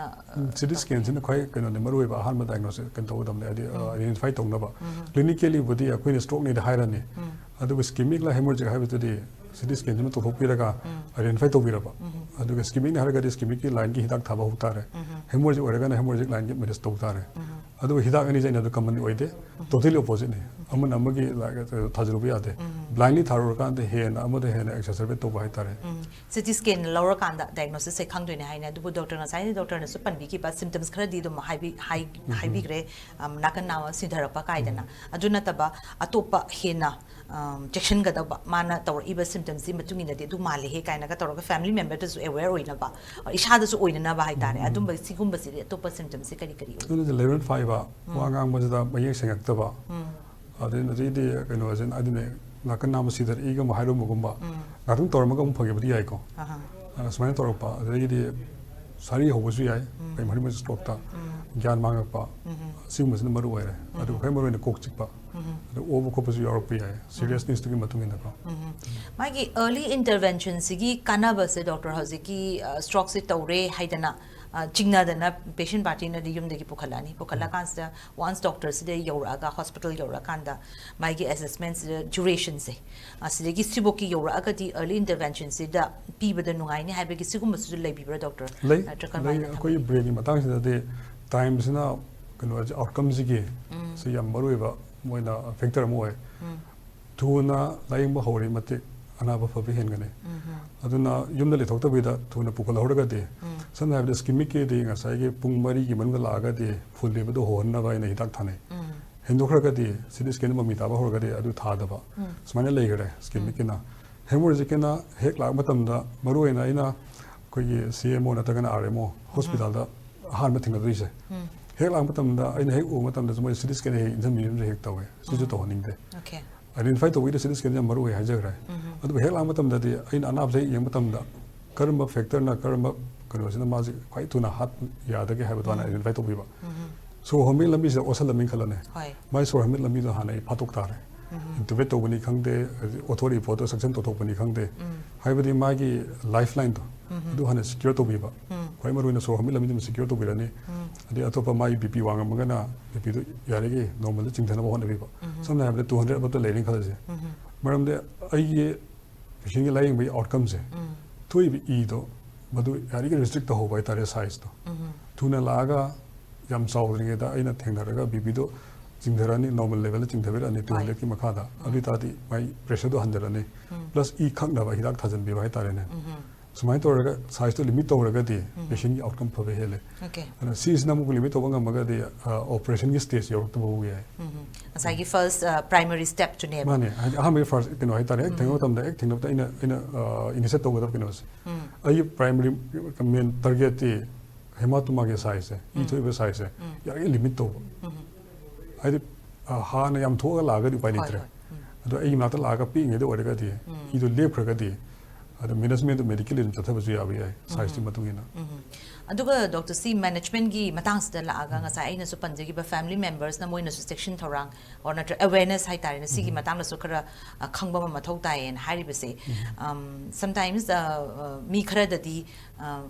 ꯁꯤ ꯇꯤ ꯁ꯭ꯀꯦꯟꯁꯤꯅ ꯈ꯭ꯋꯥꯏ ꯀꯩꯅꯣꯅꯦ, ꯃꯔꯨ ꯑꯣꯏꯕ ꯑꯍꯥꯟꯕ ꯗꯥꯏꯒꯅꯣꯁꯤꯁ ꯀꯩꯅꯣ ꯇꯧꯒꯗꯕꯅꯦ, ꯍꯥꯏꯗꯤ ꯎꯝ. ꯑꯥꯏꯗꯦꯟꯇꯤꯐꯥꯏ ꯇꯧꯅꯕ꯫ ꯎꯝ. ꯀ꯭ꯂꯤꯅꯤꯀꯦꯂꯤꯕꯨꯗꯤ ꯑꯩꯈꯣꯏꯅ ꯁ꯭ꯇ꯭ꯔꯣꯛꯅꯦꯗꯤ ꯍꯥꯏꯔꯅꯤ, ꯎꯝ. ꯑꯗꯨꯒ ꯏꯁꯀꯤꯃꯤꯛꯂ ꯍꯦꯃꯣꯔꯦꯖꯤꯛ ꯍꯥꯏꯕꯗꯨꯗꯤ ꯁꯤ ꯇꯤ ꯁ꯭ꯀꯦꯟꯁꯤꯃ ꯇꯧꯊꯣꯛꯄꯤꯔꯒ ꯎꯝ. ꯑꯥꯏꯗꯦꯟꯇꯤꯐꯥꯏ ꯇꯧꯕꯤꯔꯕ, ꯎꯝ. ꯑꯗꯨꯒ ꯏꯁꯀꯤꯃꯤꯛꯅꯤ ꯍꯥꯏꯔꯒꯗꯤ ꯏꯁꯀꯤꯃꯤꯛꯀꯤ ꯂꯥꯏꯟꯒꯤ ꯍꯤꯗꯥꯛ ꯊꯥꯕ ꯍꯧ ꯇꯥꯔꯦ꯫ ꯎꯝ. ꯍꯦꯃꯣꯔꯦꯖꯤꯛ ꯑꯣꯏꯔꯒꯅ ꯍꯦꯃꯣꯔꯦꯖꯤꯛ ꯂꯥꯏꯟꯒꯤ ꯃꯦꯅꯦꯖ ꯇꯧ ꯇꯥꯔꯦ꯫ ꯎꯝ. ꯑꯗꯨꯒ ꯍꯤꯗꯥꯛ ꯑꯅꯤꯁꯦ ꯑꯩꯅ ꯑꯗꯨ ꯀꯃꯟ ꯑꯣꯏꯗꯦ, ꯇꯣꯇꯦꯂꯤ ꯑꯣꯄꯣꯖꯤꯠꯅꯤ꯫ ꯑꯃꯅ ꯑꯃꯒꯤ ꯂꯥꯏ-, ꯊꯥꯖꯤꯜꯂꯨꯕ ꯌꯥꯗꯦ꯫ ꯎꯝ. ꯕ꯭ꯂꯥꯏꯟꯂꯤ ꯊꯥꯔꯨꯔꯀꯥꯟꯗ ꯍꯦꯟꯅ ꯑꯃꯗ ꯍꯦꯟꯅ ꯑꯦꯛꯁꯥꯁꯔꯕꯦꯠ ꯇꯧꯕ ꯍꯥꯏꯇꯥꯔꯦ꯫ ꯎꯝ. ꯁꯤ ꯇꯤ ꯁ꯭ꯀꯦꯟ ꯂꯧꯔꯀꯥꯟꯗ ꯗꯥꯏꯒꯅꯣꯁꯤꯁꯁꯦ ꯈꯪꯗꯣꯏꯅꯦ ꯍꯥꯏꯅꯦ꯫ ꯑꯗꯨꯕꯨ ꯗꯣꯛꯇꯔ, ꯉꯁꯥꯏ ꯗꯣꯛꯇꯔꯅꯁꯨ ꯄꯟꯕꯤꯈꯤꯕ ꯁꯤꯝꯇꯝꯁ ꯈꯔꯗꯤ ꯑꯗꯨꯝ ꯍꯥꯏꯕꯤ-, ꯍꯥꯏ-, ꯎꯝ. ꯍꯥꯏꯕꯤꯈ꯭ꯔꯦ, ꯑꯝ, ꯅꯥꯀꯟ ꯅꯥꯝꯃ ꯁꯤꯟꯊꯔꯛꯄ ꯀꯥꯏꯗꯅ꯫ ꯑꯗꯨ ꯅꯠꯇꯕ ꯑꯇꯣꯞꯄ ꯍꯦꯟꯅ, ꯑꯝ, ꯆꯦꯛꯁꯤꯟꯒꯗꯧꯕ, ꯃꯥꯅ ꯇꯧꯔꯛꯏꯕ ꯁꯤꯝꯇꯝꯁꯤ ꯃꯇꯨꯡ ꯏꯟꯅꯗꯤ ꯑꯗꯨ ꯃꯥꯜꯂꯦꯍꯦ ꯀꯥꯏꯅꯒ ꯇꯧꯔꯒ ꯐꯦꯃꯤꯂꯤ ꯃꯦꯝꯕꯔꯗꯁꯨ ꯑꯦꯋꯦꯌꯔ ꯑꯣꯏꯅꯕ, ꯏꯁꯥꯗꯁꯨ ꯑꯣꯏꯅꯅꯕ ꯍꯥꯏꯇꯥꯔꯦ꯫ ꯎꯝ. ꯑꯗꯨꯝꯕ ꯁꯤꯒꯨꯝꯕꯁꯤꯗꯤ ꯑꯇꯣꯞꯄ ꯁꯤꯝꯇꯝꯁꯤ ꯀꯔꯤ ꯀꯔꯤ ꯑꯣꯏ? ꯑꯗꯨꯅ ꯂꯦꯕꯦꯜ ꯐꯥꯏꯕ, ꯎꯝ. ꯋꯥ ꯉꯥꯡꯕꯁꯤꯗ ꯃꯌꯦꯛ ꯁꯦꯡꯉꯛꯇꯕ, ꯎꯝ. ꯑꯗꯩ ꯑꯗꯩꯗꯤ ꯀꯩꯅꯣꯁꯤꯅ ꯑꯗꯨꯅꯦ, ꯅꯥꯀꯟ ꯅꯥꯝꯃ ꯁꯤꯗꯔꯛꯏꯒ ꯑꯃꯨꯛ ꯍꯥꯏꯔꯝꯕꯒꯨꯝꯕ, ꯎꯝ. ꯉꯥꯛꯇꯪ ꯇꯧꯔꯝꯃꯒ ꯑꯃꯨꯛ ꯐꯈꯤꯕꯗꯤ ꯌꯥꯏꯀꯣ꯫ ꯑꯍꯥ. ꯑ, ꯁꯨꯃꯥꯏꯅ ꯇꯧꯔꯛꯄ, ꯑꯗꯒꯤꯗꯤ ꯁꯥꯔꯤ ꯍꯧꯕꯁꯨ ꯌꯥꯏ, ꯎꯝ. ꯀꯩ ꯃꯔꯝ ꯁ꯭ꯇ꯭ꯔꯣꯛꯇ ꯎꯝ. ꯒ꯭ꯌꯥꯟ ꯃꯥꯡꯉꯛꯄ, ꯎꯝ. ꯁꯤꯒꯨꯝꯕꯁꯤꯅ ꯃꯔꯨ ꯑꯣꯏꯔꯦ꯫ ꯑꯗꯨꯒ ꯎꯝ. ꯈ꯭ꯋꯥꯏ ꯃꯔꯨ ꯑꯣꯏꯅ ꯀꯣꯛ ꯆꯤꯛꯄ, ꯎꯝ. ꯑꯗꯨ ꯑꯣꯕ ꯈꯣꯠꯄꯁꯨ ꯌꯥꯎꯔꯛꯄ ꯌꯥꯏ, ꯁꯤꯔꯤꯌꯁꯅꯦꯁꯇꯨꯒꯤ ꯃꯇꯨꯡ ꯏꯟꯅꯀꯣ꯫ ꯎꯝ. ꯃꯥꯒꯤ ꯑꯔꯂꯤ ꯏꯟꯇꯔꯚꯦꯟꯁꯟꯁꯤꯒꯤ ꯀꯥꯟꯅꯕꯁꯦ ꯗꯣꯛꯇꯔ, ꯍꯧꯖꯤꯛꯀꯤ, ꯑ, ꯁ꯭ꯇ꯭ꯔꯣꯛꯁꯦ ꯇꯧꯔꯦ ꯍꯥꯏꯗꯅ, ꯑ, ꯆꯤꯡꯅꯗꯅ ꯄꯦꯁꯦꯟ ꯄꯥꯔꯇꯤꯅꯗꯤ ꯌꯨꯝꯗꯒꯤ ꯄꯨꯈꯠꯂꯛꯑꯅꯤ꯫ ꯄꯨꯈꯠꯂꯀꯥꯟꯁꯤꯗ ꯋꯥꯟꯁ ꯗꯣꯛꯇꯔꯁꯤꯗ ꯌꯧꯔꯛꯑꯒ, ꯍꯣꯁꯄꯤꯇꯥꯜ ꯌꯧꯔꯛꯑꯀꯥꯟꯗ ꯃꯥꯒꯤ ꯑꯦꯁꯦꯁꯃꯦꯟꯁꯤꯗ ꯗ꯭ꯌꯨꯔꯦꯁꯟꯁꯦ, ꯑ, ꯁꯤꯗꯒꯤ ꯁꯤꯐꯧꯀꯤ ꯌꯧꯔꯛꯑꯒꯗꯤ ꯑꯔꯂꯤ ꯏꯟꯇꯔꯚꯦꯟꯁꯟꯁꯤꯗ ꯄꯤꯕꯗ ꯅꯨꯡꯉꯥꯏꯅꯤ ꯍꯥꯏꯕꯒꯤ ꯁꯤꯒꯨꯝꯕꯁꯤꯁꯨ ꯂꯩꯕꯤꯕ꯭ꯔꯥ ꯗꯣꯛꯇꯔ? ꯂꯩ, ꯅꯠꯇ꯭ꯔ ꯂꯩ꯫ ꯀꯔꯝꯍꯥꯏꯅ ꯑꯩꯈꯣꯏꯒꯤ ꯊꯝꯕꯤꯒꯦ? ꯕ꯭ꯔꯦꯟꯒꯤ ꯃꯇꯥꯡꯁꯤꯗꯗꯤ ꯇꯥꯏꯝꯁꯤꯅ ꯀꯩꯅꯣꯁꯦ, ꯑꯥꯎꯠꯀꯝꯁꯤꯒꯤ ꯎꯝ. ꯁꯤ ꯌꯥꯝ ꯃꯔꯨ ꯑꯣꯏꯕ ꯃꯣꯏꯅ ꯐꯦꯛꯇꯔ ꯑꯃ ꯑꯣꯏ꯫ ꯎꯝ. ꯊꯨꯅ ꯂꯥꯌꯦꯡꯕ ꯍꯧꯔꯤ ꯃꯇꯤꯛ ꯑꯅꯥꯕ ꯐꯕ ꯍꯦꯟꯒꯅꯤ꯫ ꯎꯝ. ꯑꯗꯨꯅ ꯌꯨꯝꯗ ꯂꯩꯊꯣꯛꯇꯕꯤꯗ ꯊꯨꯅ ꯄꯨꯈꯠꯍꯧꯔꯒꯗꯤ, ꯎꯝ. ꯁꯝꯅ ꯍꯥꯏꯔꯕꯗ ꯏꯁꯀꯤꯃꯤꯛꯀꯤꯗꯤ ꯉꯁꯥꯏꯒꯤ ꯄꯨꯡ ꯃꯔꯤꯒꯤ ꯃꯅꯨꯡꯗ ꯂꯥꯛꯑꯒꯗꯤ ꯐꯨꯜ ꯂꯦꯕꯔꯗꯣ ꯍꯧꯍꯟꯅꯕ ꯑꯩꯅ ꯍꯤꯗꯥꯛ ꯊꯥꯅꯩ꯫ ꯎꯝ. ꯍꯦꯟꯗꯣꯛꯈ꯭ꯔꯒꯗꯤ ꯁꯤ ꯇꯤ ꯁ꯭ꯀꯦꯟꯗ ꯃꯃꯤ ꯇꯥꯕ ꯍꯧꯔꯒꯗꯤ ꯑꯗꯨ ꯊꯥꯗꯕ꯫ ꯎꯝ. ꯁꯨꯃꯥꯏꯅ ꯂꯩꯈꯔꯦ ꯏꯁꯀꯤꯃꯤꯛꯀꯤꯅ꯫ ꯍꯦꯃꯣꯔꯦꯖꯤꯛꯀꯤꯅ ꯍꯦꯛ ꯂꯥꯛꯄ ꯃꯇꯝꯗ ꯃꯔꯨꯑꯣꯏꯅ ꯑꯩꯅ ꯑꯩꯈꯣꯏꯒꯤ ꯁꯤ ꯑꯦꯝ ꯑꯣ ꯅꯠꯇ꯭ꯔꯒꯅ ꯑꯥꯔ ꯑꯦꯝ ꯑꯣ ꯍꯣꯁꯄꯤꯇꯥꯜꯗ ꯑꯍꯥꯟꯕ ꯊꯦꯡꯅꯗꯣꯏꯁꯦ꯫ ꯎꯝ. ꯍꯦꯛ ꯂꯥꯛꯄ ꯃꯇꯝꯗ, ꯑꯩꯅ ꯍꯦꯛ ꯎꯕ ꯃꯇꯝꯗ ꯃꯣꯏ ꯁꯤ ꯇꯤ ꯁ꯭ꯀꯦꯟ ꯍꯦꯛ ꯏꯟꯖꯟꯕꯤꯕꯁꯨ ꯍꯦꯛ ꯇꯧꯋꯦ꯫ ꯁꯤꯁꯨ ꯎꯝ. ꯇꯧꯍꯟꯅꯤꯡꯗꯦ꯫ Okay. ꯑꯥꯏꯗꯦꯟꯇꯤꯐꯥꯏ ꯇꯧꯕꯒꯤꯗ ꯁꯤ ꯇꯤ ꯁ꯭ꯀꯦꯟꯁꯦ ꯌꯥꯝ ꯃꯔꯨ ꯑꯣꯏ ꯍꯥꯏꯖꯈ꯭ꯔꯦ꯫ ꯎꯝ. ꯑꯗꯨꯕꯨ ꯍꯦꯛ ꯂꯥꯛꯄ ꯃꯇꯝꯗꯗꯤ ꯑꯩꯅ ꯑꯅꯥꯕꯁꯦ ꯍꯦꯛ ꯌꯦꯡꯕ ꯃꯇꯝꯗ ꯀꯔꯝꯕ ꯐꯦꯛꯇꯔꯅ ꯀꯔꯝꯕ ꯀꯩꯅꯣꯁꯤꯅ ꯃꯥꯁꯦ ꯈ꯭ꯋꯥꯏ ꯊꯨꯅ ꯍꯥꯠ ꯌꯥꯗꯒꯦ ꯍꯥꯏꯕꯗꯣ ꯍꯥꯟꯅ ꯎꯝ. ꯑꯥꯏꯗꯦꯟꯇꯤꯐꯥꯏ ꯇꯧꯕꯤꯕ꯫ ꯎꯝ. ꯁꯣꯔ ꯍꯣꯟꯕꯒꯤ ꯂꯝꯕꯤꯁꯤꯗ ꯑꯣꯠꯁꯜꯂꯝꯃꯤ ꯈꯜꯂꯅꯦ꯫ ꯍꯣꯏ. ꯃꯥꯏ ꯁꯣꯔ ꯍꯣꯟꯕꯒꯤ ꯂꯝꯕꯤꯗꯣ ꯍꯥꯟꯅ ꯑꯩ ꯐꯥꯠꯇꯣꯛ ꯇꯥꯔꯦ꯫ ꯏꯟꯇꯨꯕꯦꯠ ꯇꯧꯕꯅꯤ ꯈꯪꯗꯦ, ꯑꯣꯊꯣꯔꯤ ꯄꯣꯠꯇꯣ ꯁꯛꯁꯟ ꯇꯧꯊꯣꯛꯄꯅꯤ ꯈꯪꯗꯦ, ꯍꯥꯏꯕꯗꯤ ꯃꯥꯒꯤ ꯂꯥꯏꯐ ꯂꯥꯏꯟꯗꯣ ꯑꯗꯨ ꯍꯥꯟꯅ ꯁꯤꯀ꯭ꯌꯣꯔ ꯇꯧꯕꯤꯕ꯫ ꯈ꯭ꯋꯥꯏ ꯃꯔꯨꯑꯣꯏꯅ ꯁꯣꯔ ꯍꯣꯟꯕꯒꯤ ꯂꯝꯕꯤꯗꯨꯃ ꯁꯤꯀ꯭ꯌꯣꯔ ꯇꯧꯕꯤꯔꯅꯤ꯫ ꯑꯗꯩ ꯑꯇꯣꯞꯄ ꯃꯥꯒꯤ ꯕꯤ ꯄꯤ ꯋꯥꯡꯉꯝꯃꯒꯅ ꯕꯤ ꯄꯤꯗꯨ ꯌꯥꯔꯤꯈꯩ ꯅꯣꯔꯃꯦꯜꯗ ꯆꯤꯡꯊꯅꯕ ꯍꯣꯠꯅꯕꯤꯕ꯫ ꯁꯝꯅ ꯍꯥꯏꯔꯕꯗ ꯇꯨ ꯍꯟꯗ꯭ꯔꯦꯗ ꯑꯕꯞꯇ ꯂꯩꯔꯦꯅ ꯈꯜꯂꯁꯦ꯫ ꯃꯔꯝꯗꯤ ꯑꯩꯒꯤ ꯄꯦꯁꯦꯟꯒꯤ ꯂꯥꯌꯦꯡꯕꯒꯤ ꯑꯥꯎꯠꯀꯝꯁꯦ ꯊꯣꯛꯏꯕ ꯏꯗꯣ ꯃꯗꯨ ꯌꯥꯔꯤꯈꯩ ꯔꯤꯁꯇ꯭ꯔꯤꯛ ꯇꯧꯍꯧꯕ ꯍꯥꯏꯇꯥꯔꯦ, ꯁꯥꯏꯖꯇꯣ꯫ ꯊꯨꯅ ꯂꯥꯛꯑꯒ ꯌꯥꯝ ꯆꯥꯎꯗ꯭ꯔꯤꯉꯩꯗ ꯑꯩꯅ ꯊꯦꯡꯅꯔꯒ ꯕꯤ ꯄꯤꯗꯣ ꯆꯤꯡꯊꯔꯛꯑꯅꯤ, ꯅꯣꯔꯃꯦꯜ ꯂꯦꯚꯦꯜꯗ ꯆꯤꯡꯊꯕꯤꯔꯛꯑꯅꯤ, ꯇꯨ ꯍꯟꯗ꯭ꯔꯦꯗꯀꯤ ꯃꯈꯥꯗ꯫ ꯑꯗꯨ ꯑꯣꯏꯇꯥꯔꯗꯤ ꯃꯥꯏ ꯄ꯭ꯔꯦꯁꯔꯗꯣ ꯍꯟꯊꯔꯅꯤ꯫ ꯄ꯭ꯂꯁ ꯏ ꯈꯛꯅꯕ ꯍꯤꯗꯥꯛ ꯊꯥꯖꯤꯟꯕꯤꯕ ꯍꯥꯏꯇꯥꯔꯦꯅꯦ꯫ ꯁꯨꯃꯥꯏꯅ ꯇꯧꯔꯒ ꯁꯥꯏꯖꯇꯣ ꯂꯤꯃꯤꯠ ꯇꯧꯔꯒꯗꯤ ꯄꯦꯁꯦꯟꯒꯤ ꯑꯥꯎꯠꯀꯝ ꯐꯕ ꯍꯦꯜꯂꯦ꯫ ꯑꯣꯀꯦ꯫ ꯑꯗꯨꯅ ꯁꯤꯁꯤꯅ ꯑꯃꯨꯛ ꯂꯤꯃꯤꯠ ꯇꯧꯕ ꯉꯝꯃꯒꯗꯤ ꯑꯣꯄꯔꯦꯁꯟꯒꯤ ꯁ꯭ꯇꯦꯖ ꯌꯧꯔꯛꯇꯕ ꯐꯥꯎ ꯌꯥꯏ꯫ ꯉꯁꯥꯏꯒꯤ ꯐꯥꯔꯁ ꯄ꯭ꯔꯥꯏꯃꯔꯤ ꯁ꯭ꯇꯦꯞꯇꯨꯅꯦꯕ꯫ ꯃꯥꯅꯦ, ꯍꯥꯏꯗꯤ ꯑꯍꯥꯟꯕꯒꯤ ꯐꯥꯔꯁ ꯀꯩꯅꯣ ꯍꯥꯏꯇꯥꯔꯦ, ꯍꯦꯛ ꯊꯦꯡꯅꯕ ꯃꯇꯝꯗ ꯍꯦꯛ ꯊꯦꯡꯅꯕꯗ ꯑꯩꯅ ꯑꯩꯅ ꯏꯅꯤꯁꯤꯌꯦꯠ ꯇꯧꯒꯗꯕ ꯀꯩꯅꯣꯁꯦ꯫ ꯑꯩꯒꯤ ꯄ꯭ꯔꯥꯏꯃꯔꯤ ꯃꯦꯟ ꯇꯥꯔꯒꯦꯠꯇꯤ ꯍꯦꯃꯥꯇꯣꯃꯥꯒꯤ ꯁꯥꯏꯖꯁꯦ, ꯏ ꯊꯣꯛꯏꯕ ꯁꯥꯏꯖꯁꯦ ꯌꯥꯔꯤꯉꯩ ꯂꯤꯃꯤꯠ ꯇꯧꯕ꯫ ꯍꯥꯏꯗꯤ ꯑ, ꯍꯥꯟꯅ ꯌꯥꯝ ꯊꯣꯛꯑꯒ ꯂꯥꯛꯑꯒꯗꯤ ꯎꯄꯥꯏ ꯍꯣꯏ, ꯂꯩꯇ꯭ꯔꯦ꯫ ꯍꯣꯏ꯫ ꯑꯗꯣ ꯑꯩꯒꯤ ꯃꯅꯥꯛꯇ ꯂꯥꯛꯑꯒ ꯄꯤꯛꯏꯉꯩꯗ ꯑꯣꯏꯔꯒꯗꯤ ꯏꯗꯣ ꯂꯦꯞꯈ꯭ꯔꯒꯗꯤ ꯑꯗꯣ ꯃꯦꯅꯦꯖꯃꯦꯟꯗꯣ ꯃꯦꯗꯤꯀꯦꯜꯂꯤ ꯑꯗꯨꯝ ꯆꯠꯊꯕꯁꯨ ꯌꯥꯕ ꯌꯥꯏ, ꯁꯥꯏꯖꯇꯨꯒꯤ ꯃꯇꯨꯡ ꯏꯟꯅ꯫ ꯑꯗꯨꯒ ꯗꯣꯛꯇꯔ ꯁꯤ ꯃꯦꯅꯦꯖꯃꯦꯟꯒꯤ ꯃꯇꯥꯡꯁꯤꯗ ꯂꯥꯛꯑꯒ ꯉꯁꯥꯏ ꯑꯩꯅꯁꯨ ꯄꯟꯖꯈꯤꯕ ꯐꯦꯃꯤꯂꯤ ꯃꯦꯝꯕꯔꯁꯅ ꯃꯣꯏꯅꯁꯨ ꯆꯦꯛꯁꯤꯟ ꯊꯧꯔꯥꯡ ꯑꯣꯔ ꯅꯠꯇ꯭ꯔ ꯑꯦꯋꯦꯔꯅꯦꯁ ꯍꯥꯏꯇꯥꯔꯦꯅꯦ, ꯁꯤꯒꯤ ꯃꯇꯥꯡꯗꯁꯨ ꯈꯔ ꯑ, ꯈꯪꯕ ꯑꯃ ꯃꯊꯧ ꯇꯥꯏꯌꯦꯅ ꯍꯥꯏꯔꯤꯕꯁꯦ꯫ ꯁꯝꯇꯥꯏꯝꯁ ꯃꯤ ꯈꯔꯗꯗꯤ ꯑ,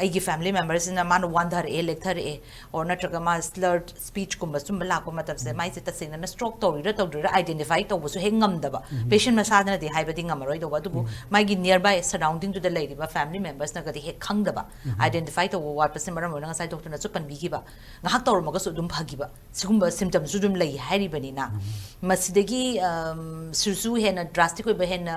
ꯑꯩꯒꯤ ꯐꯦꯃꯤꯂꯤ ꯃꯦꯝꯕꯔꯁꯤꯅ ꯃꯥꯅ ꯋꯥꯟꯊꯔꯛꯑꯦ, ꯂꯦꯛꯊꯔꯛꯑꯦ, ꯑꯣꯔ ꯅꯠꯇ꯭ꯔꯒ ꯃꯥ ꯁ꯭ꯂꯔ ꯁ꯭ꯄꯤꯆꯀꯨꯝꯕ ꯁꯨꯝꯕ ꯂꯥꯛꯄ ꯃꯇꯝꯁꯤꯗ ꯃꯥꯏꯁꯦ ꯇꯁꯦꯡꯅꯅ ꯁ꯭ꯇ꯭ꯔꯣꯛ ꯇꯧꯔꯤꯔ ꯇꯧꯗ꯭ꯔꯤꯔ ꯑꯥꯏꯗꯦꯟꯇꯤꯐꯥꯏ ꯇꯧꯕꯁꯨ ꯍꯦꯛ ꯉꯝꯗꯕ꯫ ꯄꯦꯁꯦꯟ ꯃꯁꯥꯗꯅꯗꯤ ꯍꯥꯏꯕꯗꯤ ꯉꯝꯃꯔꯣꯏꯗꯧꯕ, ꯑꯗꯨꯕꯨ ꯃꯥꯒꯤ ꯅꯤꯌꯔꯕꯥꯏ ꯁꯔꯥꯎꯟꯗꯤꯡꯗꯨꯗ ꯂꯩꯔꯤꯕ ꯐꯦꯃꯤꯂꯤ ꯃꯦꯝꯕꯔꯁꯅꯒꯗꯤ ꯍꯦꯛ ꯈꯪꯗꯕ, ꯑꯥꯏꯗꯦꯟꯇꯤꯐꯥꯏ ꯇꯧꯕ ꯋꯥꯠꯄꯁꯦ ꯃꯔꯝ ꯑꯣꯏꯔꯒ ꯉꯁꯥꯏ ꯗꯣꯛꯇꯔꯅꯁꯨ ꯄꯟꯕꯤꯈꯤꯕ, ꯉꯥꯏꯍꯥꯛ ꯇꯧꯔꯝꯃꯒꯁꯨ ꯑꯗꯨꯝ ꯐꯈꯤꯕ, ꯁꯤꯒꯨꯝꯕ ꯁꯤꯝꯇꯝꯁꯨ ꯑꯗꯨꯝ ꯂꯩ ꯍꯥꯏꯔꯤꯕꯅꯤꯅ꯫ ꯃꯁꯤꯗꯒꯤ ꯑꯝ, ꯁꯤꯁꯨ ꯍꯦꯟꯅ ꯗ꯭ꯔꯥꯁꯇꯤꯛ ꯑꯣꯏꯕ, ꯍꯦꯟꯅ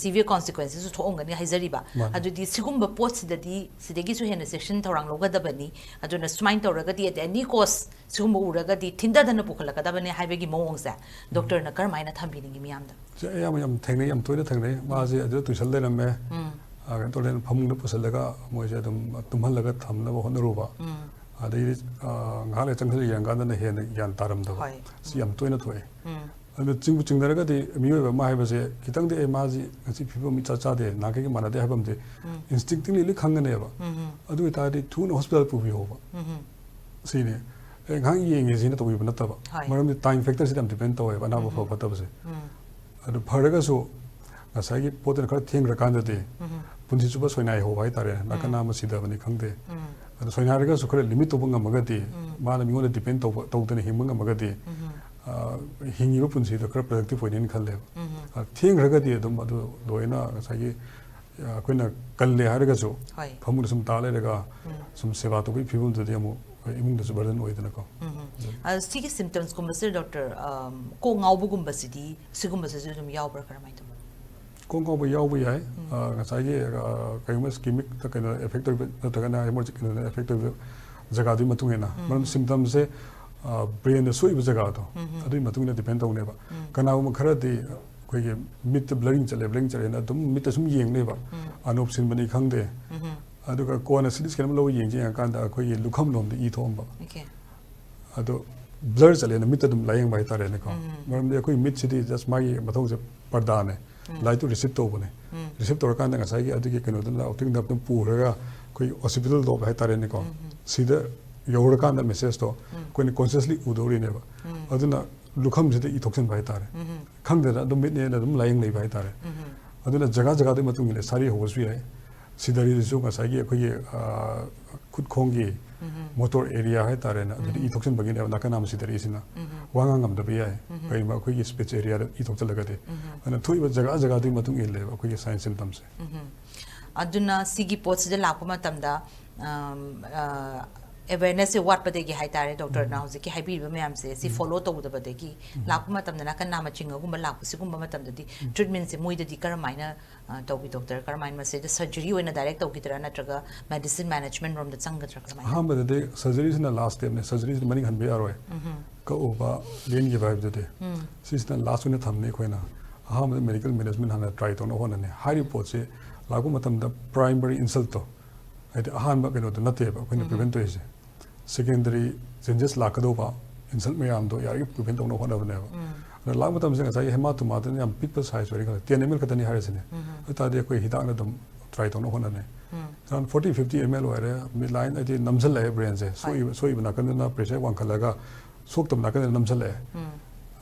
ꯁꯤꯚꯤꯌꯔ ꯀꯣꯟꯁꯤꯀ꯭ꯋꯦꯟꯁꯦꯁꯁꯨ ꯊꯣꯛꯑꯝꯒꯅꯤ ꯍꯥꯏꯖꯔꯤꯕ꯫ ꯃꯥꯅꯤ꯫ ꯑꯗꯨꯗꯤ ꯁꯤꯒꯨꯝꯕ ꯄꯣꯠꯁꯤꯗꯗꯤ ꯁꯤꯗꯒꯤꯁꯨ ꯍꯦꯟꯅ ꯆꯦꯛꯁꯤꯟ ꯊꯧꯔꯥꯡ ꯂꯧꯒꯗꯕꯅꯤ꯫ ꯑꯗꯨꯅ ꯁꯨꯃꯥꯏꯅ ꯇꯧꯔꯒꯗꯤ at any cost ꯁꯤꯒꯨꯝꯕ ꯎꯔꯒꯗꯤ ꯊꯤꯟꯊꯗꯅ ꯄꯨꯈꯠꯂꯛꯀꯗꯕꯅꯤ ꯍꯥꯏꯕꯒꯤ ꯃꯑꯣꯡꯁꯦ ꯗꯣꯛꯇꯔꯅ ꯀꯔꯝꯍꯥꯏꯅ ꯊꯝꯕꯤꯅꯤꯡꯉꯤ ꯃꯤꯌꯥꯝꯗ? ꯁꯤ ꯑꯌꯥꯝꯕ ꯌꯥꯝ ꯊꯦꯡꯅꯩ, ꯌꯥꯝ ꯇꯣꯏꯅ ꯊꯦꯡꯅꯩ꯫ ꯃꯥꯁꯦ ꯑꯗꯨꯗ ꯇꯨꯏꯁꯟ ꯂꯩꯔꯝꯃꯦ꯫ ꯑ, ꯀꯩꯅꯣ ꯇꯧꯔꯦ, ꯐꯃꯨꯡꯗ ꯄꯨꯁꯤꯜꯂꯒ ꯃꯣꯏꯁꯦ ꯑꯗꯨꯝ ꯇꯨꯝꯍꯜꯂꯒ ꯊꯝꯅꯕ ꯍꯣꯠꯅꯔꯨꯕ꯫ ꯑꯗꯩꯗꯤ, ꯑ, ꯉꯥꯏꯍꯥꯛ ꯂꯩꯔ ꯆꯪꯁꯤꯜꯂ ꯌꯦꯡꯀꯥꯟꯗꯅ ꯍꯦꯟꯅ ꯒ꯭ꯌꯥꯟ ꯇꯥꯔꯝꯗꯕ꯫ ꯍꯣꯏ꯫ ꯁꯤ ꯌꯥꯝ ꯇꯣꯏꯅ ꯊꯣꯛꯑꯦ꯫ ꯑꯗꯨ ꯆꯤꯡꯕꯨ ꯆꯤꯡꯅꯔꯒꯗꯤ ꯃꯤꯑꯣꯏꯕ ꯑꯃ ꯍꯥꯏꯕꯁꯦ ꯈꯤꯇꯪꯗꯤ, "ꯑꯦ, ꯃꯥꯁꯤ ꯉꯁꯤ ꯐꯤꯕꯝ ꯏꯆꯥ ꯆꯥꯗꯦ, ꯅꯍꯥꯟꯈꯩꯒ ꯃꯥꯟꯅꯗꯦ" ꯍꯥꯏꯕ ꯑꯃꯗꯤ ꯏꯟꯁꯇꯤꯡꯛꯇꯤꯚꯂꯤ ꯂꯣꯏ ꯈꯪꯒꯅꯦꯕ꯫ ꯑꯗꯨ ꯑꯣꯏꯇꯥꯔꯗꯤ ꯊꯨꯅ ꯍꯣꯁꯄꯤꯇꯥꯜ ꯄꯨꯕꯤꯍꯧꯕ꯫ ꯁꯤꯅꯤ꯫ ꯉꯥꯏꯍꯥꯛ ꯌꯦꯡꯉꯦ ꯁꯤꯅ ꯇꯧꯕꯤꯕ ꯅꯠꯇꯕ꯫ ꯍꯣꯏ꯫ ꯃꯔꯝꯗꯤ time factor ꯁꯤꯗ ꯌꯥꯝ depend ꯇꯧꯋꯦꯕ ꯑꯅꯥꯕ ꯐꯕ ꯐꯠꯇꯕꯁꯦ꯫ ꯑꯗꯨ ꯐꯔꯒꯁꯨ ꯉꯁꯥꯏꯒꯤ ꯄꯣꯠꯇꯨꯅ ꯈꯔ ꯊꯦꯡꯈ꯭ꯔꯀꯥꯟꯗꯗꯤ ꯄꯨꯟꯁꯤ ꯆꯨꯞꯄ ꯁꯣꯏꯅꯥꯏ ꯍꯧꯕ ꯍꯥꯏꯇꯥꯔꯦ꯫ ꯅꯥꯀꯟ ꯅꯥꯝꯃ ꯁꯤꯗꯕꯅꯤ ꯈꯪꯗꯦ꯫ ꯑꯗꯨ ꯁꯣꯏꯅꯥꯏꯔꯒꯁꯨ ꯈꯔ limit ꯇꯧꯕ ꯉꯝꯃꯒꯗꯤ, ꯃꯥꯅ ꯃꯤꯉꯣꯟꯗ depend ꯇꯧꯕ, ꯇꯧꯗꯅ ꯍꯤꯡꯕ ꯉꯝꯃꯒꯗꯤ, ꯑ, ꯍꯤꯡꯉꯤꯕ ꯄꯨꯟꯁꯤꯗꯣ ꯈꯔ productive ꯑꯣꯏꯅꯦꯅ ꯈꯜꯂꯦꯕ꯫ ꯑ, ꯊꯦꯡꯈ꯭ꯔꯒꯗꯤ ꯑꯗꯨꯝ ꯑꯗꯨ ꯂꯣꯏꯅ ꯉꯁꯥꯏꯒꯤ, ꯑ, ꯑꯩꯈꯣꯏꯅ ꯀꯜꯂꯦ ꯍꯥꯏꯔꯒꯁꯨ ꯍꯣꯏ꯫ ꯐꯃꯨꯡꯗ ꯁꯨꯝ ꯇꯥ ꯂꯩꯔꯒ ꯁꯨꯝ ꯁꯦꯕꯥ ꯇꯧꯕꯒꯤ ꯐꯤꯕꯝꯗꯨꯗꯤ ꯑꯃꯨꯛ ꯏꯃꯨꯡꯗꯁꯨ burden ꯑꯣꯏꯗꯅꯀꯣ꯫ ꯑ, ꯁꯤꯒꯤ symptoms ꯀꯨꯝꯕꯁꯦ doctor, ꯑꯝ, ꯀꯣꯛ ꯉꯥꯎꯕꯒꯨꯝꯕꯁꯤꯗꯤ ꯁꯤꯒꯨꯝꯕꯁꯤꯁꯨ ꯑꯗꯨꯝ ꯌꯥꯎꯕ꯭ꯔꯥ, ꯀꯔꯝꯍꯥꯏꯅ ꯇꯧꯕ? ꯀꯣꯛ ꯉꯥꯎꯕ ꯌꯥꯎꯕ ꯌꯥꯏ꯫ ꯑ, ꯉꯁꯥꯏꯒꯤ, ꯑ, ꯀꯩꯒꯨꯝꯕ ischemic ꯀꯩꯅꯣ effect ꯇꯧꯕ ꯅꯠꯇ꯭ꯔꯒꯅ hemorrhagic ꯀꯩꯅꯣꯗ effect ꯇꯧꯕ ꯖꯒꯥꯗꯨꯒꯤ ꯃꯇꯨꯡ ꯏꯟꯅ, ꯃꯔꯝ symptoms ꯁꯦ, ꯑ, brain ꯗ ꯁꯣꯛꯏꯕ ꯖꯒꯥꯗꯣ ꯑꯗꯨꯒꯤ ꯃꯇꯨꯡ ꯏꯟꯅ depend ꯇꯧꯅꯦꯕ꯫ ꯀꯅꯥꯒꯨꯝꯕ ꯈꯔꯗꯤ ꯑꯩꯈꯣꯏꯒꯤ ꯃꯤꯠꯇ blurring ꯆꯠꯂꯦ, blurring ꯆꯠꯂꯦꯅ ꯑꯗꯨꯝ ꯃꯤꯠꯇ ꯁꯨꯝ ꯌꯦꯡ ꯂꯩꯕ, ꯑꯅꯣꯞ ꯁꯤꯟꯕꯅꯤ ꯈꯪꯗꯦ, ꯑꯗꯨꯒ ꯀꯣꯟꯅ CT scan ꯑꯃ ꯂꯧꯔ ꯌꯦꯡꯁꯤ ꯌꯦꯡꯉꯀꯥꯟꯗ ꯑꯩꯈꯣꯏꯒꯤ ꯂꯨꯈꯝ ꯂꯣꯝꯗ ꯏ ꯊꯣꯛꯑꯝꯕ꯫ Okay꯫ ꯑꯗꯣ blur ꯆꯠꯂꯦꯅ ꯃꯤꯠꯇ ꯑꯗꯨꯝ ꯂꯥꯏꯌꯦꯡꯕ ꯍꯥꯏꯇꯥꯔꯦꯅꯦꯀꯣ꯫ ꯃꯔꯝꯗꯤ ꯑꯩꯈꯣꯏ ꯃꯤꯠꯁꯤꯗꯤ just ꯃꯥꯒꯤ ꯃꯊꯧꯁꯦ ꯄꯔꯗꯥꯅꯦ, light ꯇꯨ receive ꯇꯧꯕꯅꯦ꯫ Receive ꯇꯧꯔꯀꯥꯟꯗ ꯉꯁꯥꯏꯒꯤ ꯑꯗꯨꯒꯤ ꯀꯩꯅꯣꯗꯨꯅ, optic nerve ꯇꯨ ꯄꯨꯔꯒ ꯑꯩꯈꯣꯏ occipital lobe ꯍꯥꯏꯇꯥꯔꯦꯅꯦꯀꯣ, ꯁꯤꯗ ꯌꯧꯔꯀꯥꯟꯗ message ꯇꯣ ꯑꯩꯈꯣꯏꯅ consciously ꯎꯗꯧꯔꯤꯅꯦꯕ꯫ ꯑꯗꯨꯅ ꯂꯨꯈꯝꯁꯤꯗ ꯏ ꯊꯣꯛꯆꯤꯟꯕ ꯍꯥꯏꯇꯥꯔꯦ꯫ ꯈꯪꯗꯅ ꯑꯗꯨꯝ ꯃꯤꯠꯅꯦꯅ ꯑꯗꯨꯝ ꯂꯥꯏꯌꯦꯡ ꯂꯩꯕ ꯍꯥꯏꯇꯥꯔꯦ꯫ ꯑꯗꯨꯅ ꯖꯒꯥ ꯖꯒꯥꯗꯨꯒꯤ ꯃꯇꯨꯡ ꯏꯟꯅ ꯁꯥꯔꯤ ꯍꯧꯕꯁꯨ ꯌꯥꯏ꯫ ꯁꯤꯗꯔꯤꯗꯁꯨ ꯉꯁꯥꯏꯒꯤ ꯑꯩꯈꯣꯏꯒꯤ, ꯑ, ꯈꯨꯠꯈꯣꯡꯒꯤ motor area ꯍꯥꯏꯇꯥꯔꯦꯅꯦ, ꯑꯗꯨꯗꯤ ꯏ ꯊꯣꯛꯆꯤꯟꯕꯒꯤꯅꯦꯕ ꯅꯥꯀꯟ ꯅꯥꯝꯃ ꯁꯤꯗꯔꯤꯁꯤꯅ꯫ ꯋꯥ ꯉꯥꯡ ꯉꯝꯗꯕ ꯌꯥꯏ, ꯀꯔꯤꯒꯨꯝꯕ ꯑꯩꯈꯣꯏꯒꯤ speech area ꯗ ꯏ ꯊꯣꯛꯆꯤꯜꯂꯒꯗꯤ꯫ ꯑꯗꯨꯅ ꯊꯣꯛꯏꯕ ꯖꯒꯥ ꯖꯒꯥꯗꯨꯒꯤ ꯃꯇꯨꯡ ꯏꯜꯂꯦꯕ ꯑꯩꯈꯣꯏꯒꯤ sign symptoms ꯁꯦ꯫ ꯑꯗꯨꯅ ꯁꯤꯒꯤ ꯄꯣꯠꯁꯤꯗ ꯂꯥꯛꯄ ꯃꯇꯝꯗ, ꯑꯝ, ꯑ, awareness ꯁꯦ ꯋꯥꯠꯄꯗꯒꯤ ꯍꯥꯏꯇꯥꯔꯦ, doctor ꯅ ꯍꯧꯖꯤꯛꯀꯤ ꯍꯥꯏꯕꯤꯔꯤꯕ ꯃꯌꯥꯝꯁꯦ, ꯁꯤ follow ꯇꯧꯗꯕꯗꯒꯤ ꯂꯥꯛꯄ ꯃꯇꯝꯗ ꯅꯥꯀꯟ ꯅꯥꯝꯃ ꯆꯤꯡꯉꯒꯨꯝꯕ ꯂꯥꯛꯄ, ꯁꯤꯒꯨꯝꯕ ꯃꯇꯝꯗꯗꯤ treatment ꯁꯦ ꯃꯣꯏꯗꯗꯤ ꯀꯔꯝꯍꯥꯏꯅ, ꯑ, ꯇꯧꯕꯤ doctor? ꯀꯔꯝꯍꯥꯏꯅ ꯃꯁꯤꯗ surgery ꯑꯣꯏꯅ direct ꯇꯧꯈꯤꯗ꯭ꯔꯥ, ꯅꯠꯇ꯭ꯔꯒ medicine management ꯔꯣꯝꯗ ꯆꯪꯒꯗ꯭ꯔꯥ, ꯀꯔꯝꯍꯥꯏꯅ? ꯑꯍꯥꯟꯕꯗꯗꯤ surgery ꯁꯤꯅ last step ꯅꯦ, surgery ꯁꯤꯗꯤ ꯃꯅꯤꯡ ꯍꯟꯕ ꯌꯥꯔꯣꯏ꯫ ꯀꯛꯎꯕ, ꯂꯦꯟꯈꯤꯕ ꯍꯥꯏꯕꯗꯨꯗꯤ꯫ ꯁꯤꯁꯤꯅ last ꯑꯣꯏꯅ ꯊꯝꯅꯤ ꯑꯩꯈꯣꯏꯅ꯫ ꯑꯍꯥꯟꯕꯗ medical management ꯍꯥꯟꯅ try ꯇꯧꯅꯕ ꯍꯣꯠꯅꯅꯤ꯫ ꯍꯥꯏꯔꯤꯕ ꯄꯣꯠꯁꯤ ꯂꯥꯛꯄ ꯃꯇꯝꯗ primary insult ꯇꯣ, ꯍꯥꯏꯗꯤ ꯑꯍꯥꯟꯕ ꯀꯩꯅꯣꯗꯣ ꯅꯠꯇꯦꯕ ꯑꯩꯈꯣꯏꯅ prevent ꯇꯧꯔꯤꯁꯦ꯫ Secondary changes ꯂꯥꯛꯀꯗꯧꯕ insult ꯃꯌꯥꯝꯗꯣ ꯌꯥꯔꯤꯒꯩ prevent ꯇꯧꯅꯕ ꯍꯣꯠꯅꯕꯅꯦꯕ꯫ ꯑꯗꯣ ꯂꯥꯛꯄ ꯃꯇꯝꯁꯤꯗ ꯉꯁꯥꯏꯒꯤ hematoma ꯗꯨꯅ ꯌꯥꯝ ꯄꯤꯛꯄ size ꯑꯣꯏꯔꯦ ꯈꯜꯂꯦ, ten ml ꯈꯛꯇꯅꯤ ꯍꯥꯏꯔꯁꯤꯅꯦ꯫ ꯑꯗꯨ ꯇꯥꯔꯗꯤ ꯑꯩꯈꯣꯏ ꯍꯤꯗꯥꯛꯅ ꯑꯗꯨꯝ ꯇ꯭ꯔꯥꯏ ꯇꯧꯅꯕ ꯍꯣꯠꯅꯅꯤ꯫ Around forty fifty M L ꯑꯣꯏꯔꯦ, ꯃꯤꯠ ꯂꯥꯏꯟ ꯍꯥꯏꯗꯤ ꯅꯝꯁꯤꯜꯂꯛꯑꯦ ꯕ꯭ꯔꯦꯟꯁꯦ꯫ ꯁꯣꯛꯏꯕ ꯁꯣꯛꯏꯕ ꯅꯥꯀꯟꯗꯨꯅ ꯄ꯭ꯔꯦꯁꯔ ꯋꯥꯡꯈꯠꯂꯒ ꯁꯣꯛꯇꯕ ꯅꯥꯀꯟꯗ ꯅꯝꯁꯤꯜꯂꯛꯑꯦ꯫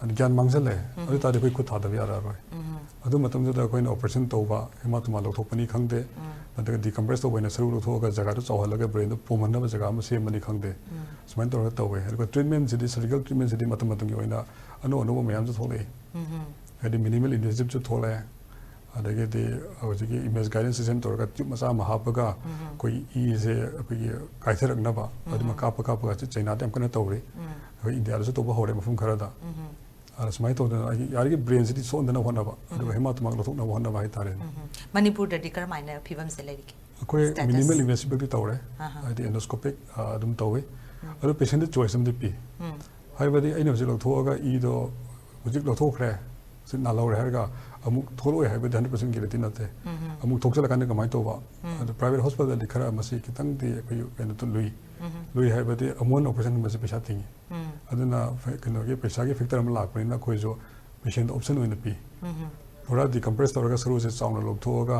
ꯑꯗ ꯒ꯭ꯌꯥꯟ ꯃꯥꯡꯁꯤꯜꯂꯛꯑꯦ꯫ ꯑꯗꯨ ꯇꯥꯔꯗꯤ ꯑꯩꯈꯣꯏ ꯈꯨꯠ ꯊꯥꯗꯕ ꯌꯥꯔꯛꯑꯔꯣꯏ꯫ ꯑꯗꯨ ꯃꯇꯝꯗꯨꯗ ꯑꯩꯈꯣꯏꯅ ꯑꯣꯄꯔꯦꯁꯟ ꯇꯧꯕ, ꯍꯦꯃꯥꯇꯣꯃꯥ ꯂꯧꯊꯣꯛꯄꯅꯤ ꯈꯪꯗꯦ, ꯅꯠꯇ꯭ꯔꯒ ꯗꯤꯀꯝꯄ꯭ꯔꯦꯁ ꯇꯧꯕ ꯑꯣꯏꯅ ꯁꯔꯨ ꯂꯧꯊꯣꯛꯑꯒ ꯖꯒꯥꯗꯨ ꯆꯥꯎꯍꯜꯂꯒ ꯕ꯭ꯔꯦꯟꯗꯨ ꯄꯣꯝꯍꯟꯅꯕ ꯖꯒꯥ ꯑꯃ ꯁꯦꯝꯕꯅꯤ ꯈꯪꯗꯦ, ꯁꯨꯃꯥꯏꯅ ꯇꯧꯔꯒ ꯇꯧꯋꯦ꯫ ꯑꯗꯨꯒ ꯇ꯭ꯔꯤꯠꯃꯦꯟꯁꯤꯗꯤ, ꯁꯔꯖꯤꯀꯦꯜ ꯇ꯭ꯔꯤꯠꯃꯦꯟꯁꯤꯗꯤ ꯃꯇꯝ ꯃꯇꯝꯒꯤ ꯑꯣꯏꯅ ꯑꯅꯧ ꯑꯅꯧꯕ ꯃꯌꯥꯝꯁꯨ ꯊꯣꯛꯂꯛꯏ꯫ ꯍꯥꯏꯗꯤ ꯃꯤꯅꯤꯃꯦꯜ ꯏꯟꯚꯦꯁꯤꯞꯁꯨ ꯊꯣꯛꯂꯛꯑꯦ, ꯑꯗꯒꯤꯗꯤ ꯍꯧꯖꯤꯛꯀꯤ ꯏꯃꯦꯖ ꯒꯥꯏꯗꯦꯟꯁ ꯁꯤꯁꯇꯦꯝ ꯇꯧꯔꯒ ꯇ꯭ꯌꯨꯕ ꯃꯆꯥ ꯑꯃ ꯍꯥꯞꯄꯒ ꯑꯩꯈꯣꯏꯒꯤ ꯏꯁꯦ ꯑꯩꯈꯣꯏꯒꯤ ꯀꯥꯏꯊꯔꯛꯅꯕ ꯑꯗꯨꯃ ꯀꯥꯞꯄ ꯀꯥꯞꯄꯒ ꯆꯩꯅꯥꯗ ꯌꯥꯝ ꯀꯟꯅ ꯇꯧꯔꯤ꯫ ꯑꯩꯈꯣꯏ ꯏꯟꯗꯤꯌꯥꯗꯁꯨ ꯇꯧꯕ ꯍꯧꯔꯦ ꯃꯐꯝ ꯈꯔꯗ꯫ ꯑꯗ ꯁꯨꯃꯥꯏꯅ ꯇꯧꯗꯅ ꯑꯩꯒꯤ ꯌꯥꯔꯤꯒꯩ ꯕ꯭ꯔꯦꯟꯁꯤꯗꯤ ꯁꯣꯛꯍꯟꯗꯅꯕ ꯍꯣꯠꯅꯕ, ꯑꯗꯨꯒ ꯍꯦꯃꯥꯇꯣꯃꯥ ꯂꯧꯊꯣꯛꯅꯕ ꯍꯣꯠꯅꯕ ꯍꯥꯏꯇꯥꯔꯦꯅꯦ꯫ ꯃꯅꯤꯄꯨꯔꯗꯗꯤ ꯀꯔꯝꯍꯥꯏꯅ ꯐꯤꯕꯝꯁꯦ ꯂꯩꯔꯤꯒꯦ? ꯑꯩꯈꯣꯏ Status. ꯃꯤꯅꯤꯃꯦꯜ ꯏꯟꯚꯦꯁꯤꯞꯃꯛꯇꯤ ꯇꯧꯔꯦ, ꯑꯍꯥ꯫ ꯍꯥꯏꯗꯤ ꯑꯦꯟꯗꯣꯁꯀꯣꯄꯤꯛ ꯑꯗꯨꯝ ꯇꯧꯋꯤ꯫ ꯑꯗꯣ ꯄꯦꯁꯦꯟꯗ ꯆꯣꯏꯁ ꯑꯃꯗꯤ ꯄꯤ꯫ ꯍꯥꯏꯕꯗꯤ ꯑꯩꯅ ꯍꯧꯖꯤꯛ ꯂꯧꯊꯣꯛꯑꯒ ꯏꯗꯣ ꯍꯧꯖꯤꯛ ꯂꯧꯊꯣꯛꯈ꯭ꯔꯦ, ꯍꯧꯖꯤꯛ ꯅꯥꯜꯍꯧꯔꯦ ꯍꯥꯏꯔꯒ ꯑꯃꯨꯛ ꯊꯣꯛꯂꯛꯑꯣꯏ ꯍꯥꯏꯕꯗꯤ ꯍꯟꯗ꯭ꯔꯦꯠ ꯄꯥꯔꯁꯦꯟ ꯒꯦꯔꯦꯟꯇꯤ ꯅꯠꯇꯦ꯫ ꯑꯃꯨꯛ ꯊꯣꯛꯆꯜꯂꯀꯥꯟꯗ ꯀꯃꯥꯏꯅ ꯇꯧꯕ? ꯑꯗꯣ ꯄ꯭ꯔꯥꯏꯚꯦꯠ ꯍꯣꯁꯄꯤꯇꯥꯜꯗꯗꯤ ꯈꯔ ꯃꯁꯤ ꯈꯤꯇꯪꯗꯤ ꯑꯩꯈꯣꯏꯒꯤ ꯀꯩꯅꯣꯗꯣ ꯂꯨꯏ꯫ ꯂꯨꯏ ꯍꯥꯏꯕꯗꯤ ꯑꯃꯨꯛ ꯍꯟꯅ ꯑꯣꯄꯔꯦꯁꯟꯒꯨꯝꯕꯁꯦ ꯄꯩꯁꯥ ꯇꯤꯡꯉꯤ꯫ ꯑꯗꯨꯅ ꯐꯦ- ꯀꯩꯅꯣꯒꯤ ꯄꯩꯁꯥꯒꯤ ꯐꯦꯛꯇꯔ ꯑꯃ ꯂꯥꯛꯄꯅꯤꯅ ꯑꯩꯈꯣꯏꯁꯨ ꯄꯦꯁꯦꯟꯗ ꯑꯣꯞꯁꯟ ꯑꯣꯏꯅ ꯄꯤ꯫ ꯄꯨꯔꯥ ꯗꯤꯀꯝꯄ꯭ꯔꯦꯁ ꯇꯧꯔꯒ ꯁꯔꯨꯁꯦ ꯆꯥꯎꯅ ꯂꯧꯊꯣꯛꯑꯒ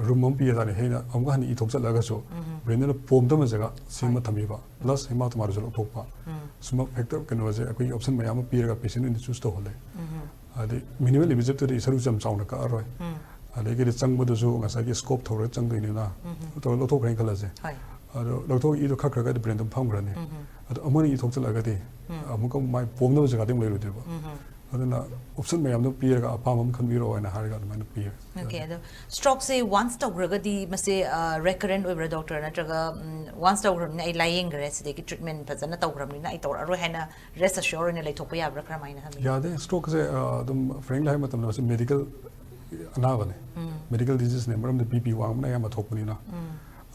ꯔꯨꯝ ꯑꯃ ꯄꯤꯔ ꯇꯥꯔꯦ, ꯍꯦꯟꯅ ꯑꯃꯨꯛ ꯍꯟꯅ ꯏ ꯊꯣꯛꯆꯜꯂꯒꯁꯨ ꯕ꯭ꯔꯦꯟꯗꯨꯅ ꯄꯣꯝꯗꯕ ꯖꯒꯥ ꯁꯦꯝꯃ ꯍꯣꯏ꯫ ꯊꯝꯕꯤꯕ, ꯄ꯭ꯂꯁ ꯍꯦꯃꯥꯇꯣꯃꯥꯗꯨꯁꯨ ꯂꯧꯊꯣꯛꯄ꯫ ꯁꯨꯝꯕ ꯐꯦꯛꯇꯔ ꯀꯩꯅꯣꯁꯦ ꯑꯩꯈꯣꯏꯒꯤ ꯑꯣꯞꯁꯟ ꯃꯌꯥꯝ ꯑꯃ ꯄꯤꯔꯒ ꯄꯦꯁꯦꯟ ꯑꯣꯏꯅ ꯆꯨꯁ ꯇꯧꯍꯜꯂꯦ꯫ ꯍꯥꯏꯗꯤ ꯃꯤꯅꯤꯃꯦꯜ ꯏꯟꯚꯦꯁꯤꯞꯇꯨꯗꯤ ꯁꯔꯨꯁꯦ ꯌꯥꯝ ꯆꯥꯎꯅ ꯀꯛꯑꯔꯣꯏ꯫ ꯑꯗꯒꯤꯗꯤ ꯆꯪꯕꯗꯨꯁꯨ ꯉꯁꯥꯏꯒꯤ ꯁ꯭ꯀꯣꯞ ꯊꯧꯔꯒ ꯆꯪꯗꯣꯏꯅꯤꯅ ꯇꯧꯔ ꯂꯧꯊꯣꯛꯈ꯭ꯔꯦꯅ ꯈꯜꯂꯁꯦ꯫ ꯍꯣꯏ꯫ ꯑꯗꯣ ꯂꯧꯊꯣꯛ ꯏꯗꯣ ꯈꯛꯈ꯭ꯔꯒꯗꯤ ꯕ꯭ꯔꯦꯟ ꯑꯗꯨꯝ ꯐꯝꯈ꯭ꯔꯅꯤ꯫ ꯑꯗꯣ ꯑꯃꯨꯛ ꯍꯟꯅ ꯏ ꯊꯣꯛꯆꯜꯂꯛꯑꯒꯗꯤ ꯑꯃꯨꯛꯀ ꯃꯥꯏ ꯄꯣꯝꯅꯕ ꯖꯒꯥꯗꯤ ꯑꯃꯨꯛ ꯂꯩꯔꯣꯏꯗꯣꯏꯕ꯫ ꯑꯗꯨꯅ ꯑꯣꯞꯁꯟ ꯃꯌꯥꯝꯗꯣ ꯄꯤꯔꯒ ꯑꯄꯥꯝꯕ ꯑꯃ ꯈꯟꯕꯤꯔꯣ ꯍꯥꯏꯅ ꯍꯥꯏꯔꯒ ꯑꯗꯨꯃꯥꯏꯅ ꯄꯤꯌꯦ꯫ ꯑꯣꯀꯦ, ꯑꯗꯣ ꯁ꯭ꯇ꯭ꯔꯣꯛꯁꯦ ꯋꯥꯟꯁ ꯇꯧꯈ꯭ꯔꯒꯗꯤ ꯃꯁꯦ ꯔꯦꯀꯔꯦꯟ ꯑꯣꯏꯕ꯭ꯔꯥ ꯗꯣꯛꯇꯔ? ꯅꯠꯇ꯭ꯔꯒ ꯋꯥꯟꯁ ꯇꯧꯈ꯭ꯔꯕꯅꯤꯅ ꯑꯩ ꯂꯥꯏꯌꯦꯡꯈ꯭ꯔꯦ, ꯁꯤꯗꯒꯤ ꯇ꯭ꯔꯤꯠꯃꯦꯟ ꯐꯖꯅ ꯇꯧꯈ꯭ꯔꯕꯅꯤꯅ ꯑꯩ ꯇꯧꯔꯛꯑꯔꯣꯏ ꯍꯥꯏꯅ ꯔꯦꯁ ꯑꯦꯁ꯭ꯌꯣꯔ ꯑꯣꯏꯅ ꯂꯩꯊꯣꯛꯄ ꯌꯥꯕ꯭ꯔꯥ? ꯀꯔꯝꯍꯥꯏꯅ ꯈꯟꯕꯤꯒꯦ? ꯌꯥꯗꯦ꯫ ꯁ꯭ꯇ꯭ꯔꯣꯛꯁꯦ ꯑꯗꯨꯝ ꯐ꯭ꯔꯦꯡꯂꯤ ꯍꯥꯏꯕ ꯃꯇꯝꯗ ꯃꯁꯤ ꯃꯦꯗꯤꯀꯦꯜ ꯑꯅꯥꯕꯅꯦ꯫ ꯃꯦꯗꯤꯀꯦꯜ ꯗꯤꯖꯤꯖꯅꯦ, ꯃꯔꯝꯗꯤ ꯕꯤ ꯄꯤ ꯋꯥꯡꯕꯅ ꯑꯌꯥꯝꯕ ꯊꯣꯛꯄꯅꯤꯅ꯫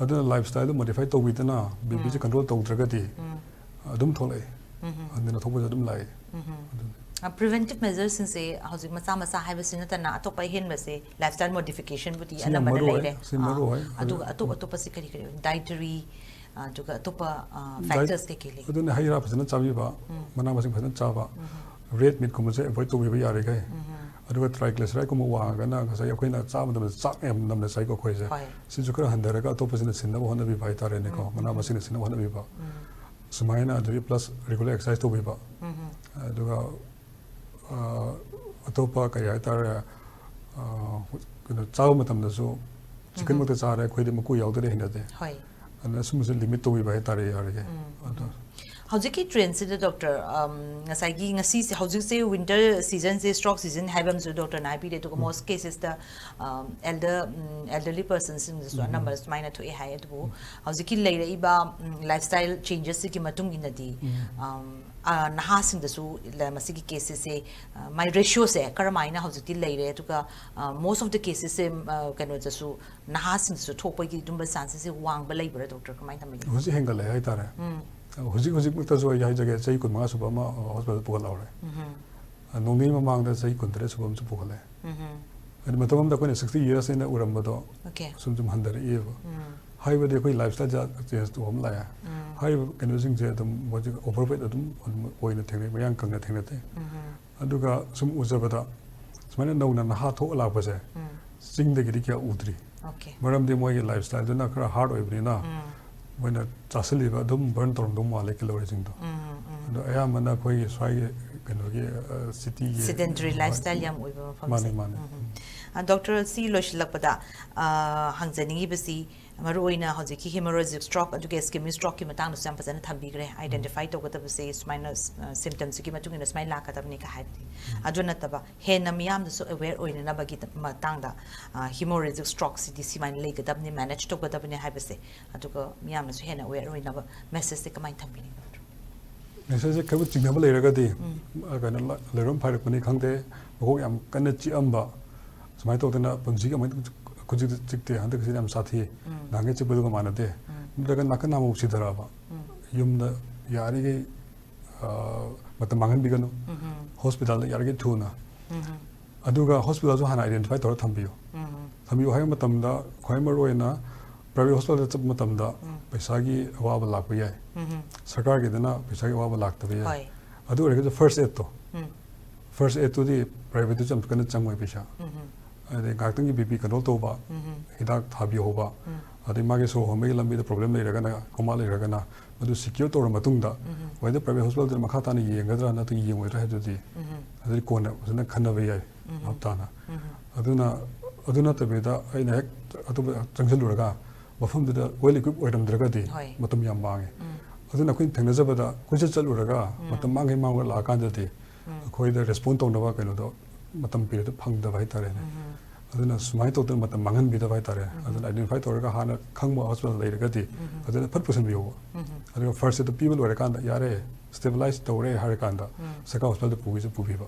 ꯑꯗꯨꯅ ꯂꯥꯏꯐ ꯁ꯭ꯇꯥꯏꯜꯗꯣ ꯃꯣꯗꯤꯐꯥꯏ ꯇꯧꯕꯤꯗꯅ ꯕꯤ ꯄꯤꯁꯦ ꯀꯟꯇ꯭ꯔꯣꯜ ꯇꯧꯗ꯭ꯔꯒꯗꯤ ꯑꯗꯨꯝ ꯊꯣꯛꯂꯛꯑꯦ꯫ ꯑꯗꯨꯅ ꯊꯣꯛꯄꯁꯨ ꯑꯗꯨꯝ ꯂꯥꯛꯑꯦ꯫ ꯑꯗꯨꯅꯤ꯫ ꯄ꯭ꯔꯤꯚꯦꯟꯇꯤꯞ ꯃꯦꯖꯔꯁꯤꯡꯁꯦ ꯍꯧꯖꯤꯛ ꯃꯆꯥ ꯃꯆꯥ ꯍꯥꯏꯕꯁꯤ ꯅꯠꯇꯅ ꯑꯇꯣꯞꯄ ꯑꯍꯦꯟꯕꯁꯦ ꯂꯥꯏꯐ ꯁ꯭ꯇꯥꯏꯜ ꯃꯣꯗꯤꯐꯤꯀꯦꯁꯟꯕꯨꯗꯤ ꯁꯤ ꯌꯥꯝ ꯑꯅꯝꯕꯅ ꯃꯔꯨ ꯑꯣꯏ, ꯂꯩꯔꯦ꯫ ꯁꯤ ꯃꯔꯨ ꯑꯥ, ꯑꯣꯏ꯫ ꯑꯗꯨꯒ ꯑꯗꯨ ꯑꯇꯣꯞ ꯑꯇꯣꯞꯄꯁꯤ ꯀꯔꯤ ꯀꯔꯤ? ꯗꯥꯏꯇꯔꯤ, ꯑꯗꯨꯒ ꯑꯇꯣꯞꯄ ꯗꯥꯏꯠ- ꯐꯦꯛꯇꯔꯁ ꯀꯩꯀꯩ ꯂꯩ? ꯑꯗꯨꯅ ꯍꯩ ꯔꯥ ꯐꯖꯅ ꯆꯥꯕꯤꯕ, ꯃꯅꯥ ꯃꯁꯤꯡ ꯐꯖꯅ ꯆꯥꯕ, ꯔꯦꯗ ꯃꯤꯠꯀꯨꯝꯕꯁꯦ ꯑꯦꯚꯣꯏꯗ ꯇꯧꯕꯤꯕ ꯌꯥꯔꯤꯈꯩ꯫ ꯑꯗꯨꯒ ꯇ꯭ꯔꯥꯏꯒ꯭ꯂꯤꯁꯔꯥꯏꯗꯀꯨꯝꯕ ꯋꯥꯡꯉꯒꯅ ꯉꯁꯥꯏ ꯑꯩꯈꯣꯏꯅ ꯆꯥꯕ ꯃꯇꯝꯗ ꯆꯥꯛ ꯌꯥꯝ ꯅꯝꯅ ꯆꯥꯏꯀꯣ ꯑꯩꯈꯣꯏꯁꯦ꯫ ꯍꯣꯏ꯫ ꯁꯤꯁꯨ ꯈꯔ ꯍꯟꯊꯔꯒ ꯑꯇꯣꯞꯄꯁꯤꯅ ꯁꯤꯟꯅꯕ ꯍꯣꯠꯅꯕꯤꯕ ꯍꯥꯏꯇꯥꯔꯦꯅꯦꯀꯣ, ꯎꯝ, ꯃꯅꯥ ꯎꯝ꯫ ꯃꯁꯤꯡꯅ ꯁꯤꯟꯅꯕ ꯍꯣꯠꯅꯕꯤꯕ꯫ ꯎꯝ꯫ ꯁꯨꯃꯥꯏꯅ ꯑꯗꯒꯤ ꯄ꯭ꯂꯁ ꯔꯤꯒꯨꯂꯔ ꯑꯦꯛꯁꯔꯁꯥꯏꯁ ꯇꯧꯕꯤꯕ꯫ ꯎꯝ꯫ ꯑꯗꯨꯒ ꯑ, ꯑꯇꯣꯞꯄ ꯀꯔꯤ ꯍꯥꯏꯇꯥꯔꯦ, ꯑ, ꯀꯩꯅꯣ ꯆꯥꯕ ꯃꯇꯝꯗꯁꯨ ꯆꯤꯛꯀꯟ ꯎꯝ꯫ ꯃꯛꯇ ꯆꯥꯔꯦ ꯑꯩꯈꯣꯏꯗꯤ ꯃꯀꯨ ꯌꯥꯎꯗꯗꯤ ꯍꯩꯅꯗꯦ꯫ ꯍꯣꯏ꯫ ꯑꯗꯨꯅ ꯁꯨꯝꯕꯁꯦ ꯂꯤꯃꯤꯠ ꯇꯧꯕꯤꯕ ꯍꯥꯏꯇꯥꯔꯦ ꯌꯥꯔꯤꯈꯩ꯫ ꯎꯝ, ꯑꯗꯣ ꯎꯝ꯫ ꯍꯧꯖꯤꯛꯀꯤ ꯇ꯭ꯔꯦꯟꯁꯤꯗ ꯗꯣꯛꯇꯔ, ꯑꯝ, ꯉꯁꯥꯏꯒꯤ ꯉꯁꯤꯁꯦ, ꯍꯧꯖꯤꯛꯁꯦ ꯋꯤꯟꯇꯔ ꯁꯤꯖꯟꯁꯦ, ꯁ꯭ꯇ꯭ꯔꯣꯛ ꯁꯤꯖꯟ ꯍꯥꯏꯕ ꯑꯃꯁꯨ ꯗꯣꯛꯇꯔꯅ ꯍꯥꯏꯕꯤꯔꯦ, ꯑꯗꯨꯒ ꯎꯝ꯫ most cases ꯇ, ꯑꯝ, ꯑꯦꯜꯗꯔ, ꯎꯝ, ꯑꯦꯜꯗꯔꯂꯤ ꯄꯔꯁꯟꯁꯤꯡꯗꯁꯨ ꯎꯝ꯫ ꯑꯅꯝꯕ ꯁꯨꯃꯥꯏꯅ ꯊꯣꯛꯑꯦ ꯍꯥꯏ꯫ ꯑꯗꯨꯕꯨ ꯎꯝ꯫ ꯍꯧꯖꯤꯛꯀꯤ ꯂꯩꯔꯛꯏꯕ, ꯎꯝ, ꯂꯥꯏꯐꯁ꯭ꯇꯥꯏꯜ ꯆꯦꯟꯖꯦꯁꯁꯤꯒꯤ ꯃꯇꯨꯡ ꯏꯟꯅꯗꯤ, ꯎꯝ꯫ ꯑꯝ, ꯑ, ꯅꯍꯥꯁꯤꯡꯗꯁꯨ ꯂ-, ꯃꯁꯤꯒꯤ ꯀꯦꯁꯦꯁꯁꯦ, ꯑ, ꯃꯥꯏ ꯔꯦꯁꯤꯌꯣꯁꯦ ꯀꯔꯝꯍꯥꯏꯅ ꯍꯧꯖꯤꯛꯇꯤ ꯂꯩꯔꯦ, ꯑꯗꯨꯒ, ꯑ, most of the cases ꯁꯦ, ꯑ, ꯀꯩꯅꯣꯗꯁꯨ ꯅꯍꯥꯁꯤꯡꯗꯁꯨ ꯊꯣꯛꯄꯒꯤ ꯑꯗꯨꯝꯕ ꯆꯥꯟꯁꯦꯁꯁꯦ ꯋꯥꯡꯕ ꯂꯩꯕ꯭ꯔꯥ ꯗꯣꯛꯇꯔ? ꯀꯃꯥꯏꯅ ꯇꯧꯕꯤꯒꯦ? ꯍꯧꯖꯤꯛ ꯍꯦꯟꯒꯠꯂꯛꯑꯦ ꯍꯥꯏꯇꯥꯔꯦ꯫ ꯎꯝ꯫ ꯍꯧꯖꯤꯛ ꯍꯧꯖꯤꯛꯃꯛꯇꯁꯨ ꯑꯩ ꯍꯥꯏꯖꯒꯦ, ꯆꯍꯤ ꯀꯨꯟꯃꯉꯥ ꯁꯨꯕ ꯑꯃ, ꯑ, ꯍꯣꯁꯄꯤꯇꯥꯜꯗ ꯄꯨꯈꯠꯍꯧꯔꯦ꯫ ꯎꯝ꯫ ꯑ, ꯅꯣꯡ ꯅꯤꯅꯤ ꯃꯃꯥꯡꯗ ꯆꯍꯤ ꯀꯨꯟꯇꯔꯦꯠ ꯁꯨꯕ ꯑꯃꯁꯨ ꯄꯨꯈꯠꯂꯦ꯫ ꯎꯝ꯫ ꯍꯥꯏꯗꯤ ꯃꯇꯝ ꯑꯃꯗ ꯑꯩꯈꯣꯏꯅ sixty years ꯍꯥꯏꯅ ꯎꯔꯝꯕꯗꯣ Okay. ꯁꯨꯝ ꯁꯨꯝ ꯍꯟꯊꯔꯛꯏꯕ꯫ ꯎꯝ꯫ ꯍꯥꯏꯕꯗꯤ ꯑꯩꯈꯣꯏ ꯂꯥꯏꯐ ꯁ꯭ꯇꯥꯏꯜ ꯆꯦꯟꯖ ꯇꯧꯕ ꯑꯃ ꯂꯥꯛꯑꯦ꯫ ꯎꯝ꯫ ꯍꯥꯏꯔꯤꯕ ꯀꯩꯅꯣꯁꯤꯡꯁꯦ ꯑꯗꯨꯝ ꯍꯧꯖꯤꯛ ꯑꯣꯚꯔꯋꯦꯠ ꯑꯗꯨꯝ, ꯑꯗꯨꯝ ꯑꯣꯏꯅ ꯊꯦꯡꯅꯩ, ꯃꯌꯥꯡ ꯀꯪꯅ ꯊꯦꯡꯅꯩ꯫ ꯎꯝ꯫ ꯑꯗꯨꯒ ꯁꯨꯝ ꯎꯖꯕꯗ ꯁꯨꯃꯥꯏꯅ ꯅꯧꯅ ꯅꯍꯥ ꯊꯣꯛꯂꯛꯄꯁꯦ ꯎꯝ꯫ ꯆꯤꯡꯗꯒꯤꯗꯤ ꯀꯌꯥ ꯎꯗ꯭ꯔꯤ꯫ Okay. ꯃꯔꯝꯗꯤ ꯃꯣꯏꯒꯤ ꯂꯥꯏꯐ ꯁ꯭ꯇꯥꯏꯜꯗꯨꯅ ꯈꯔ ꯍꯥꯔꯗ ꯑꯣꯏꯕꯅꯤꯅ ꯎꯝ꯫ ꯃꯣꯏꯅ ꯆꯥꯁꯤꯜꯂꯤꯕ ꯑꯗꯨꯝ ꯕꯔꯟ ꯇꯧꯔꯝꯗꯧ ꯃꯥꯜꯂꯦ ꯀꯦꯂꯣꯔꯤꯁꯤꯡꯗꯣ꯫ ꯎꯝ, ꯎꯝ꯫ ꯑꯗꯣ ꯑꯌꯥꯝꯕꯅ ꯑꯩꯈꯣꯏꯒꯤ ꯁ꯭ꯋꯥꯏꯒꯤ ꯀꯩꯅꯣꯒꯤ, ꯑ, ꯁꯤꯇꯤꯒꯤ Sedentary ꯍꯣꯏ, lifestyle ꯌꯥꯝ ꯑꯣꯏꯕ ꯃꯐꯝꯁꯦ꯫ ꯃꯥꯅꯦ, ꯃꯥꯅꯦ꯫ ꯎꯝ, ꯎꯝ꯫ ꯑ, ꯗꯣꯛꯇꯔ, ꯁꯤ ꯂꯣꯏꯁꯤꯜꯂꯛꯄꯗ, ꯑ, ꯍꯪꯖꯅꯤꯡꯉꯤꯕꯁꯤ ꯃꯔꯨꯑꯣꯏꯅ ꯍꯧꯖꯤꯛꯀꯤ hemorrhagic stroke ꯑꯗꯨꯒ ischemic strokeꯀꯤ ꯃꯇꯥꯡꯗꯁꯨ ꯌꯥꯝ ꯐꯖꯅ ꯊꯝꯕꯤꯈ꯭ꯔꯦ꯫ Identify ꯇꯧꯒꯗꯕꯁꯦ ꯁꯨꯃꯥꯏꯅ, ꯑ, symptomꯁꯤꯒꯤ ꯃꯇꯨꯡ ꯏꯟꯅ ꯁꯨꯃꯥꯏꯅ ꯂꯥꯛꯀꯗꯕꯅꯤ ꯀ ꯍꯥꯏꯕꯗꯤ꯫ ꯑꯗꯨ ꯅꯠꯇꯕ ꯍꯦꯟꯅ ꯃꯤꯌꯥꯝꯗꯁꯨ aware ꯑꯣꯏꯅꯅꯕꯒꯤ ꯃꯇꯥꯡꯗ, ꯑ, hemorrhagic strokeꯁꯤꯗꯤ ꯁꯤꯃꯥꯏꯅ ꯂꯩꯒꯗꯕꯅꯤ, manage ꯇꯧꯒꯗꯕꯅꯤ ꯍꯥꯏꯕꯁꯦ, ꯑꯗꯨꯒ ꯃꯤꯌꯥꯝꯅꯁꯨ ꯍꯦꯟꯅ aware ꯑꯣꯏꯅꯕ messageꯁꯦ ꯀꯃꯥꯏꯅ ꯊꯝꯕꯤꯅꯤꯡꯕ? ꯃꯦꯁꯦꯖꯁꯦ ꯈꯔ ꯆꯤꯡꯅꯕ ꯂꯩꯔꯒꯗꯤ, ꯎꯝ꯫ ꯑ, ꯀꯩꯅꯣ, ꯂ-, ꯂꯩꯔꯣꯝ ꯐꯥꯏꯔꯛꯄꯅꯤ ꯈꯪꯗꯦ, ꯃꯀꯣꯛ ꯌꯥꯝ ꯀꯟꯅ ꯆꯤꯛꯑꯝꯕ, ꯁꯨꯃꯥꯏꯅ ꯇꯧꯗꯅ ꯄꯨꯟꯁꯤꯒꯤ ꯑꯃꯨꯛ ꯈꯨꯖꯤꯛꯇ ꯆꯤꯛꯇꯦ, ꯍꯟꯗꯛꯀꯤꯁꯤꯗꯤ ꯌꯥꯝ ꯁꯥꯊꯤ, ꯎꯝ꯫ ꯅꯍꯥꯟꯒꯩ ꯆꯤꯛꯄꯗꯨꯒ ꯃꯥꯟꯅꯗꯦ, ꯎꯝ꯫ ꯅꯠꯇ꯭ꯔꯒ ꯅꯥꯀꯟ ꯅꯥꯝꯃ ꯁꯤꯊꯔꯛꯑꯕ, ꯎꯝ꯫ ꯌꯨꯝꯗ ꯌꯥꯔꯤꯈꯩ, ꯑ, ꯃꯇꯝ ꯃꯥꯡꯍꯟꯕꯤꯒꯅꯨ, ꯎꯝ꯫ ꯍꯣꯁꯄꯤꯇꯥꯜꯗ ꯌꯥꯔꯤꯈꯩ ꯊꯨꯅ꯫ ꯎꯝ꯫ ꯑꯗꯨꯒ ꯍꯣꯁꯄꯤꯇꯥꯜꯁꯨ ꯍꯥꯟꯅ identify ꯇꯧꯔ ꯊꯝꯕꯤꯌꯨ꯫ ꯎꯝ꯫ ꯊꯝꯕꯤꯌꯨ ꯍꯥꯏꯕ ꯃꯇꯝꯗ ꯈ꯭ꯋꯥꯏ ꯃꯔꯨꯑꯣꯏꯅ private hospitalꯗ ꯆꯠꯄ ꯃꯇꯝꯗ ꯎꯝ꯫ ꯄꯩꯁꯥꯒꯤ ꯑꯋꯥꯕ ꯂꯥꯛꯄ ꯌꯥꯏ꯫ ꯎꯝ꯫ ꯁꯔꯀꯥꯔꯒꯤꯗꯅ ꯄꯩꯁꯥꯒꯤ ꯑꯋꯥꯕ ꯂꯥꯛꯇꯕ ꯌꯥꯏ꯫ ꯍꯣꯏ꯫ ꯑꯗꯨ ꯑꯣꯏꯔꯒꯁꯨ first aidꯇꯣ, ꯎꯝ꯫ ꯐꯥꯔꯁ ꯑꯦꯗꯇꯨꯗꯤ ꯄ꯭ꯔꯥꯏꯚꯦꯠꯇꯁꯨ ꯌꯥꯝ ꯀꯟꯅ ꯆꯪꯉꯣꯏ ꯄꯩꯁꯥ꯫ ꯑꯗꯩ ꯉꯥꯏꯍꯥꯛꯇꯪꯒꯤ ꯕꯤ ꯄꯤ ꯀꯟꯇ꯭ꯔꯣꯜ ꯇꯧꯕ, ꯍꯤꯗꯥꯛ ꯊꯥꯕꯤꯍꯧꯕ, ꯑꯗꯩ ꯃꯥꯒꯤ ꯁꯣꯔ ꯍꯣꯟꯕꯒꯤ ꯂꯝꯕꯤꯗ ꯄ꯭ꯔꯣꯕ꯭ꯂꯦꯝ ꯂꯩꯔꯒꯅ, ꯀꯣꯃꯥ ꯂꯩꯔꯒꯅ, ꯃꯗꯨ ꯁꯤꯀ꯭ꯌꯣꯔ ꯇꯧꯔ ꯃꯇꯨꯡꯗ ꯋꯦꯗꯔ ꯄ꯭ꯔꯥꯏꯚꯦꯠ ꯍꯣꯁꯄꯤꯇꯥꯜꯗ ꯃꯈꯥ ꯇꯥꯅ ꯌꯦꯡꯒꯗ꯭ꯔꯥ ꯅꯠꯇ꯭ꯔꯒ ꯌꯦꯡꯉꯣꯏꯗ꯭ꯔꯥ ꯍꯥꯏꯕꯗꯨꯗꯤ ꯑꯗꯨꯗꯤ ꯀꯣꯟꯅ ꯐꯖꯅ ꯈꯟꯅꯕ ꯌꯥꯏ, ꯚꯥꯞ ꯇꯥꯅ꯫ ꯑꯗꯨꯅ, ꯑꯗꯨ ꯅꯠꯇꯕꯤꯗ ꯑꯩꯅ ꯍꯦꯛ ꯑꯇꯣꯞꯄ ꯆꯪꯁꯤꯜꯂꯨꯔꯒ ꯃꯐꯝꯗꯨꯗ ꯋꯦꯜ ꯏꯀ꯭ꯋꯤꯞ ꯑꯣꯏꯔꯝꯗ꯭ꯔꯒꯗꯤ ꯍꯣꯏ꯫ ꯃꯇꯝ ꯌꯥꯝ ꯃꯥꯡꯉꯦ꯫ ꯑꯗꯨꯅ ꯑꯩꯈꯣꯏꯅ ꯊꯦꯡꯅꯖꯕꯗ ꯀꯣꯏꯆꯠ ꯆꯠꯂꯨꯔꯒ ꯃꯇꯝ ꯃꯥꯡꯈꯩ ꯃꯥꯡꯈꯩ ꯂꯥꯛꯑꯀꯥꯟꯗꯗꯤ ꯑꯩꯈꯣꯏꯗ ꯔꯦꯁꯄꯣꯟ ꯇꯧꯅꯕ ꯀꯩꯅꯣꯗꯣ ꯃꯇꯝ ꯄꯤꯔꯤꯗ ꯐꯪꯗꯕ ꯍꯥꯏꯇꯥꯔꯦꯅꯦ꯫ ꯑꯗꯨꯅ ꯁꯨꯃꯥꯏꯅ ꯇꯧꯗꯅ ꯃꯇꯝ ꯃꯥꯡꯍꯟꯕꯤꯗꯕ ꯍꯥꯏꯇꯥꯔꯦ꯫ ꯑꯗꯨꯅ ꯑꯥꯏꯗꯦꯟꯇꯤꯐꯥꯏ ꯇꯧꯔꯒ ꯍꯥꯟꯅ ꯈꯪꯕ ꯍꯣꯁꯄꯤꯇꯥꯜ ꯂꯩꯔꯒꯗꯤ ꯐꯖꯅ ꯐꯠ ꯄꯨꯁꯤꯟꯕꯤꯌꯣꯕ꯫ ꯑꯗꯨꯒ ꯐꯥꯔꯁ ꯑꯦꯗ ꯄꯤꯕ ꯂꯣꯏꯔꯀꯥꯟꯗ ꯌꯥꯔꯦ, ꯁ꯭ꯇꯦꯕꯤꯂꯥꯏꯁ ꯇꯧꯔꯦ ꯍꯥꯏꯔꯀꯥꯟꯗ ꯁꯔꯀꯥꯔ ꯍꯣꯁꯄꯤꯇꯥꯜꯗ ꯄꯨꯒꯦꯁꯨ ꯄꯨꯕꯤꯕ꯫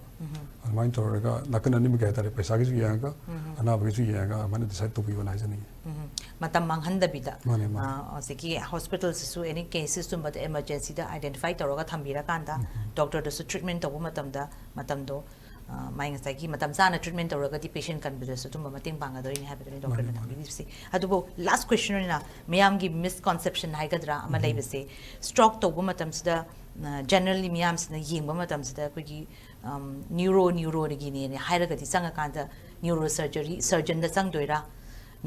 ꯑꯗꯨꯃꯥꯏꯅ ꯇꯧꯔꯒ ꯅꯥꯀꯟ ꯑꯅꯤꯃꯛꯀꯤ ꯍꯥꯏꯇꯥꯔꯦ, ꯄꯩꯁꯥꯒꯤꯁꯨ ꯌꯦꯡꯉꯒ ꯑꯅꯥꯕꯒꯤꯁꯨ ꯌꯦꯡꯉꯒ ꯑꯗꯨꯃꯥꯏꯅ ꯗꯤꯁꯥꯏꯗ ꯇꯧꯕꯤꯌꯣꯅ ꯍꯥꯏꯖꯅꯤꯡꯉꯤ꯫ ꯃꯇꯝ ꯃꯥꯡꯍꯟꯗꯕꯤꯗ ꯃꯥꯅꯦ, ꯃꯥꯅꯦ꯫ ꯑ, ꯍꯧꯖꯤꯛꯀꯤ ꯍꯣꯁꯄꯤꯇꯥꯜꯁꯤꯁꯨ ꯑꯦꯅꯤ ꯀꯦꯁꯦꯁꯀꯨꯝꯕꯗ ꯑꯦꯃꯔꯖꯦꯟꯁꯤꯗ ꯑꯥꯏꯗꯦꯟꯇꯤꯐꯥꯏ ꯇꯧꯔꯒ ꯊꯝꯕꯤꯔꯀꯥꯟꯗ ꯗꯣꯛꯇꯔꯗꯁꯨ ꯇ꯭ꯔꯤꯠꯃꯦꯟ ꯇꯧꯕ ꯃꯇꯝꯗ ꯃꯇꯝꯗꯣ ꯑ, ꯃꯥꯏ ꯉꯁꯥꯏꯒꯤ ꯃꯇꯝ ꯆꯥꯅ ꯇ꯭ꯔꯤꯠꯃꯦꯟ ꯇꯧꯔꯒꯗꯤ ꯄꯦꯁꯦꯟ ꯀꯟꯕꯗꯁꯨ ꯑꯗꯨꯝꯕ ꯃꯇꯦꯡ ꯄꯥꯡꯒꯗꯣꯏꯅꯤ ꯍꯥꯏꯕꯗꯨꯅꯤ ꯗꯣꯛꯇꯔꯅ ꯃꯥꯅꯦ, ꯃꯥꯅꯦ꯫ ꯊꯝꯕꯤꯔꯤꯕꯁꯤ꯫ ꯑꯗꯨꯕꯨ ꯂꯥꯁ ꯀ꯭ꯋꯦꯁꯟ ꯑꯣꯏꯅ ꯃꯤꯌꯥꯝꯒꯤ ꯃꯤꯁꯀꯣꯟꯁꯦꯞꯁꯟ ꯍꯥꯏꯒꯗ꯭ꯔꯥ ꯑꯃ ꯂꯩꯕꯁꯦ, ꯁ꯭ꯇ꯭ꯔꯣꯛ ꯇꯧꯕ ꯃꯇꯝꯁꯤꯗ ꯖꯦꯅꯔꯦꯜꯂꯤ ꯃꯤꯌꯥꯝꯁꯤꯅ ꯌꯦꯡꯕ ꯃꯇꯝꯁꯤꯗ ꯑꯩꯈꯣꯏꯒꯤ ꯅ꯭ꯌꯨꯔꯣ ꯅ꯭ꯌꯨꯔꯣꯒꯤꯅꯦꯅꯦ ꯍꯥꯏꯔꯒꯗꯤ ꯆꯪꯉꯀꯥꯟꯗ ꯅ꯭ꯌꯨꯔꯣ ꯁꯔꯖꯔꯤ ꯁꯔꯖꯟꯗ ꯆꯪꯗꯣꯏꯔꯥ,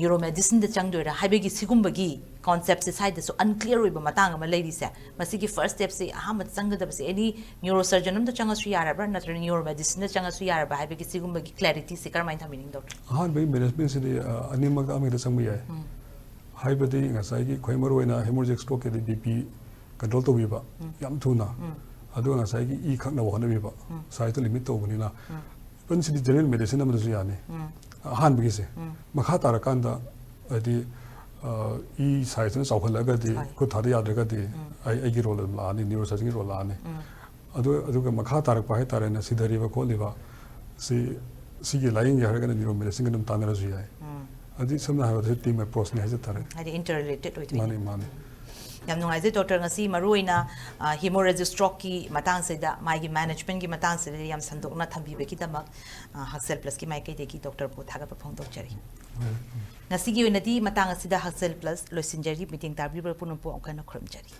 ꯅ꯭ꯌꯨꯔꯣ ꯃꯦꯗꯤꯁꯤꯟꯗ ꯆꯪꯗꯣꯏꯔꯥ ꯍꯥꯏꯕꯒꯤ ꯁꯤꯒꯨꯝꯕꯒꯤ ꯀꯣꯟꯁꯦꯞꯁꯦ ꯁ꯭ꯋꯥꯏꯗꯁꯨ ꯑꯟꯀ꯭ꯂꯤꯌꯥꯔ ꯑꯣꯏꯕ ꯃꯇꯥꯡ ꯑꯃ ꯂꯩꯔꯤꯁꯦ, ꯃꯁꯤꯒꯤ ꯐꯥꯔꯁ ꯁ꯭ꯇꯦꯞꯁꯦ ꯑꯍꯥꯟꯕ ꯆꯪꯒꯗꯕꯁꯦ ꯑꯦꯅꯤ ꯅ꯭ꯌꯨꯔꯣ ꯁꯔꯖꯟ ꯑꯝꯗ ꯆꯪꯉꯁꯨ ꯌꯥꯔꯕ꯭ꯔꯥ ꯅꯠꯇ꯭ꯔꯒ ꯅ꯭ꯌꯨꯔꯣ ꯃꯦꯗꯤꯁꯤꯟꯗ ꯆꯪꯉꯁꯨ ꯌꯥꯔꯕ꯭ꯔꯥ ꯍꯥꯏꯕꯒꯤ ꯁꯤꯒꯨꯝꯕꯒꯤ ꯀ꯭ꯂꯦꯔꯤꯇꯤꯁꯦ ꯀꯔꯝꯍꯥꯏꯅ ꯊꯝꯕꯤꯅꯤꯡꯉꯤ ꯗꯣꯛꯇꯔ? ꯑꯍꯥꯟꯕꯒꯤ ꯃꯦꯅꯦꯖꯃꯦꯟꯁꯤꯗꯤ ꯑ, ꯑꯅꯤꯃꯛꯇ ꯑꯃꯍꯦꯛꯇ ꯆꯪꯕ ꯌꯥꯏ꯫ ꯍꯥꯏꯕꯗꯤ ꯉꯁꯥꯏꯒꯤ ꯑꯩꯈꯣꯏ ꯃꯔꯨꯑꯣꯏꯅ ꯍꯦꯃꯣꯔꯦꯖꯤꯛ ꯁ꯭ꯇ꯭ꯔꯣꯛꯀꯤꯗꯤ ꯕꯤ ꯄꯤ ꯀꯟꯇ꯭ꯔꯣꯜ ꯇꯧꯕꯤꯕ ꯌꯥꯝ ꯊꯨꯅ, ꯑꯗꯨꯒ ꯉꯁꯥꯏꯒꯤ ꯏ ꯈꯛꯅꯕ ꯍꯣꯠꯅꯕꯤꯕ, ꯁꯥꯏꯖꯇꯣ ꯂꯤꯃꯤꯠ ꯇꯧꯕꯅꯤꯅ, ꯏꯚꯟ ꯁꯤꯗꯤ ꯖꯦꯅꯔꯦꯜ ꯃꯦꯗꯤꯁꯤꯟ ꯑꯃꯗꯁꯨ ꯌꯥꯅꯤ꯫ ꯑꯍꯥꯟꯕꯒꯤꯁꯦ ꯃꯈꯥ ꯇꯥꯔꯀꯥꯟꯗ ꯍꯥꯏꯗꯤ ꯑ, ꯏ ꯁꯥꯏꯖꯇꯨꯅ ꯆꯥꯎꯈꯠꯂꯛꯑꯒꯗꯤ, ꯍꯣꯏ꯫ ꯈꯨꯠ ꯊꯥꯗ ꯌꯥꯗ꯭ꯔꯒꯗꯤ ꯑꯩ ꯑꯩꯒꯤ ꯔꯣꯜ ꯑꯗꯨꯝ ꯂꯥꯛꯑꯅꯤ, ꯅ꯭ꯌꯨꯔꯣ ꯁꯔꯖꯟꯒꯤ ꯔꯣꯜ ꯂꯥꯛꯑꯅꯤ꯫ ꯑꯗꯨ ꯑꯗꯨꯒ ꯃꯈꯥ ꯇꯥꯔꯛꯄ ꯍꯥꯏꯇꯥꯔꯦꯅꯦ, ꯁꯤꯊꯔꯤꯕ ꯈꯣꯠꯂꯤꯕ ꯁꯤ, ꯁꯤꯒꯤ ꯂꯥꯏꯌꯦꯡꯒꯦ ꯍꯥꯏꯔꯒꯅ ꯅ꯭ꯌꯨꯔꯣ ꯃꯦꯗꯤꯁꯤꯟꯒ ꯑꯗꯨꯝ ꯇꯥꯟꯅꯔꯁꯨ ꯌꯥꯏ꯫ ꯍꯥꯏꯗꯤ ꯁꯝꯅ ꯍꯥꯏꯔꯕꯗ ꯇꯤꯝ ꯑꯦꯄ꯭ꯔꯣꯆꯅꯤ ꯍꯥꯏꯖ ꯇꯥꯔꯦ꯫ ꯍꯥꯏꯗꯤ ꯏꯟꯇꯔ ꯔꯤꯂꯦꯇꯦꯠ ꯑꯣꯏꯗꯣꯏꯅꯤ꯫ ꯃꯥꯅꯤ, ꯃꯥꯅꯤ꯫ ꯌꯥꯝ ꯅꯨꯡꯉꯥꯏꯖꯩ ꯗꯣꯛꯇꯔ, ꯉꯁꯤ ꯃꯔꯨꯑꯣꯏꯅ ꯍꯦꯃꯣꯔꯦꯖꯤꯛ ꯁ꯭ꯇ꯭ꯔꯣꯛꯀꯤ ꯃꯇꯥꯡꯁꯤꯗ, ꯃꯥꯒꯤ ꯃꯦꯅꯦꯖꯃꯦꯟꯒꯤ ꯃꯇꯥꯡꯁꯤꯗ ꯌꯥꯝ ꯁꯟꯗꯣꯛꯅ ꯊꯝꯕꯤꯕꯒꯤꯗꯃꯛ ꯍꯛꯁꯦꯜ ꯄ꯭ꯂꯁꯀꯤ ꯃꯥꯏꯀꯩꯗꯒꯤ ꯗꯣꯛꯇꯔꯕꯨ ꯊꯥꯒꯠꯄ ꯐꯣꯡꯗꯣꯛꯆꯔꯤ꯫ ꯉꯁꯤꯒꯤ ꯑꯣꯏꯅꯗꯤ ꯃꯇꯥꯡ ꯑꯁꯤꯗ ꯍꯛꯁꯦꯜ ꯄ꯭ꯂꯁ ꯂꯣꯏꯁꯤꯟꯖꯔꯤ꯫ ꯃꯤꯇꯤꯡ ꯇꯥꯕꯤꯕ ꯄꯨꯝꯅꯃꯛꯄꯨ ꯑꯃꯨꯛ ꯍꯟꯅ ꯈꯨꯔꯨꯝꯖꯔꯤ꯫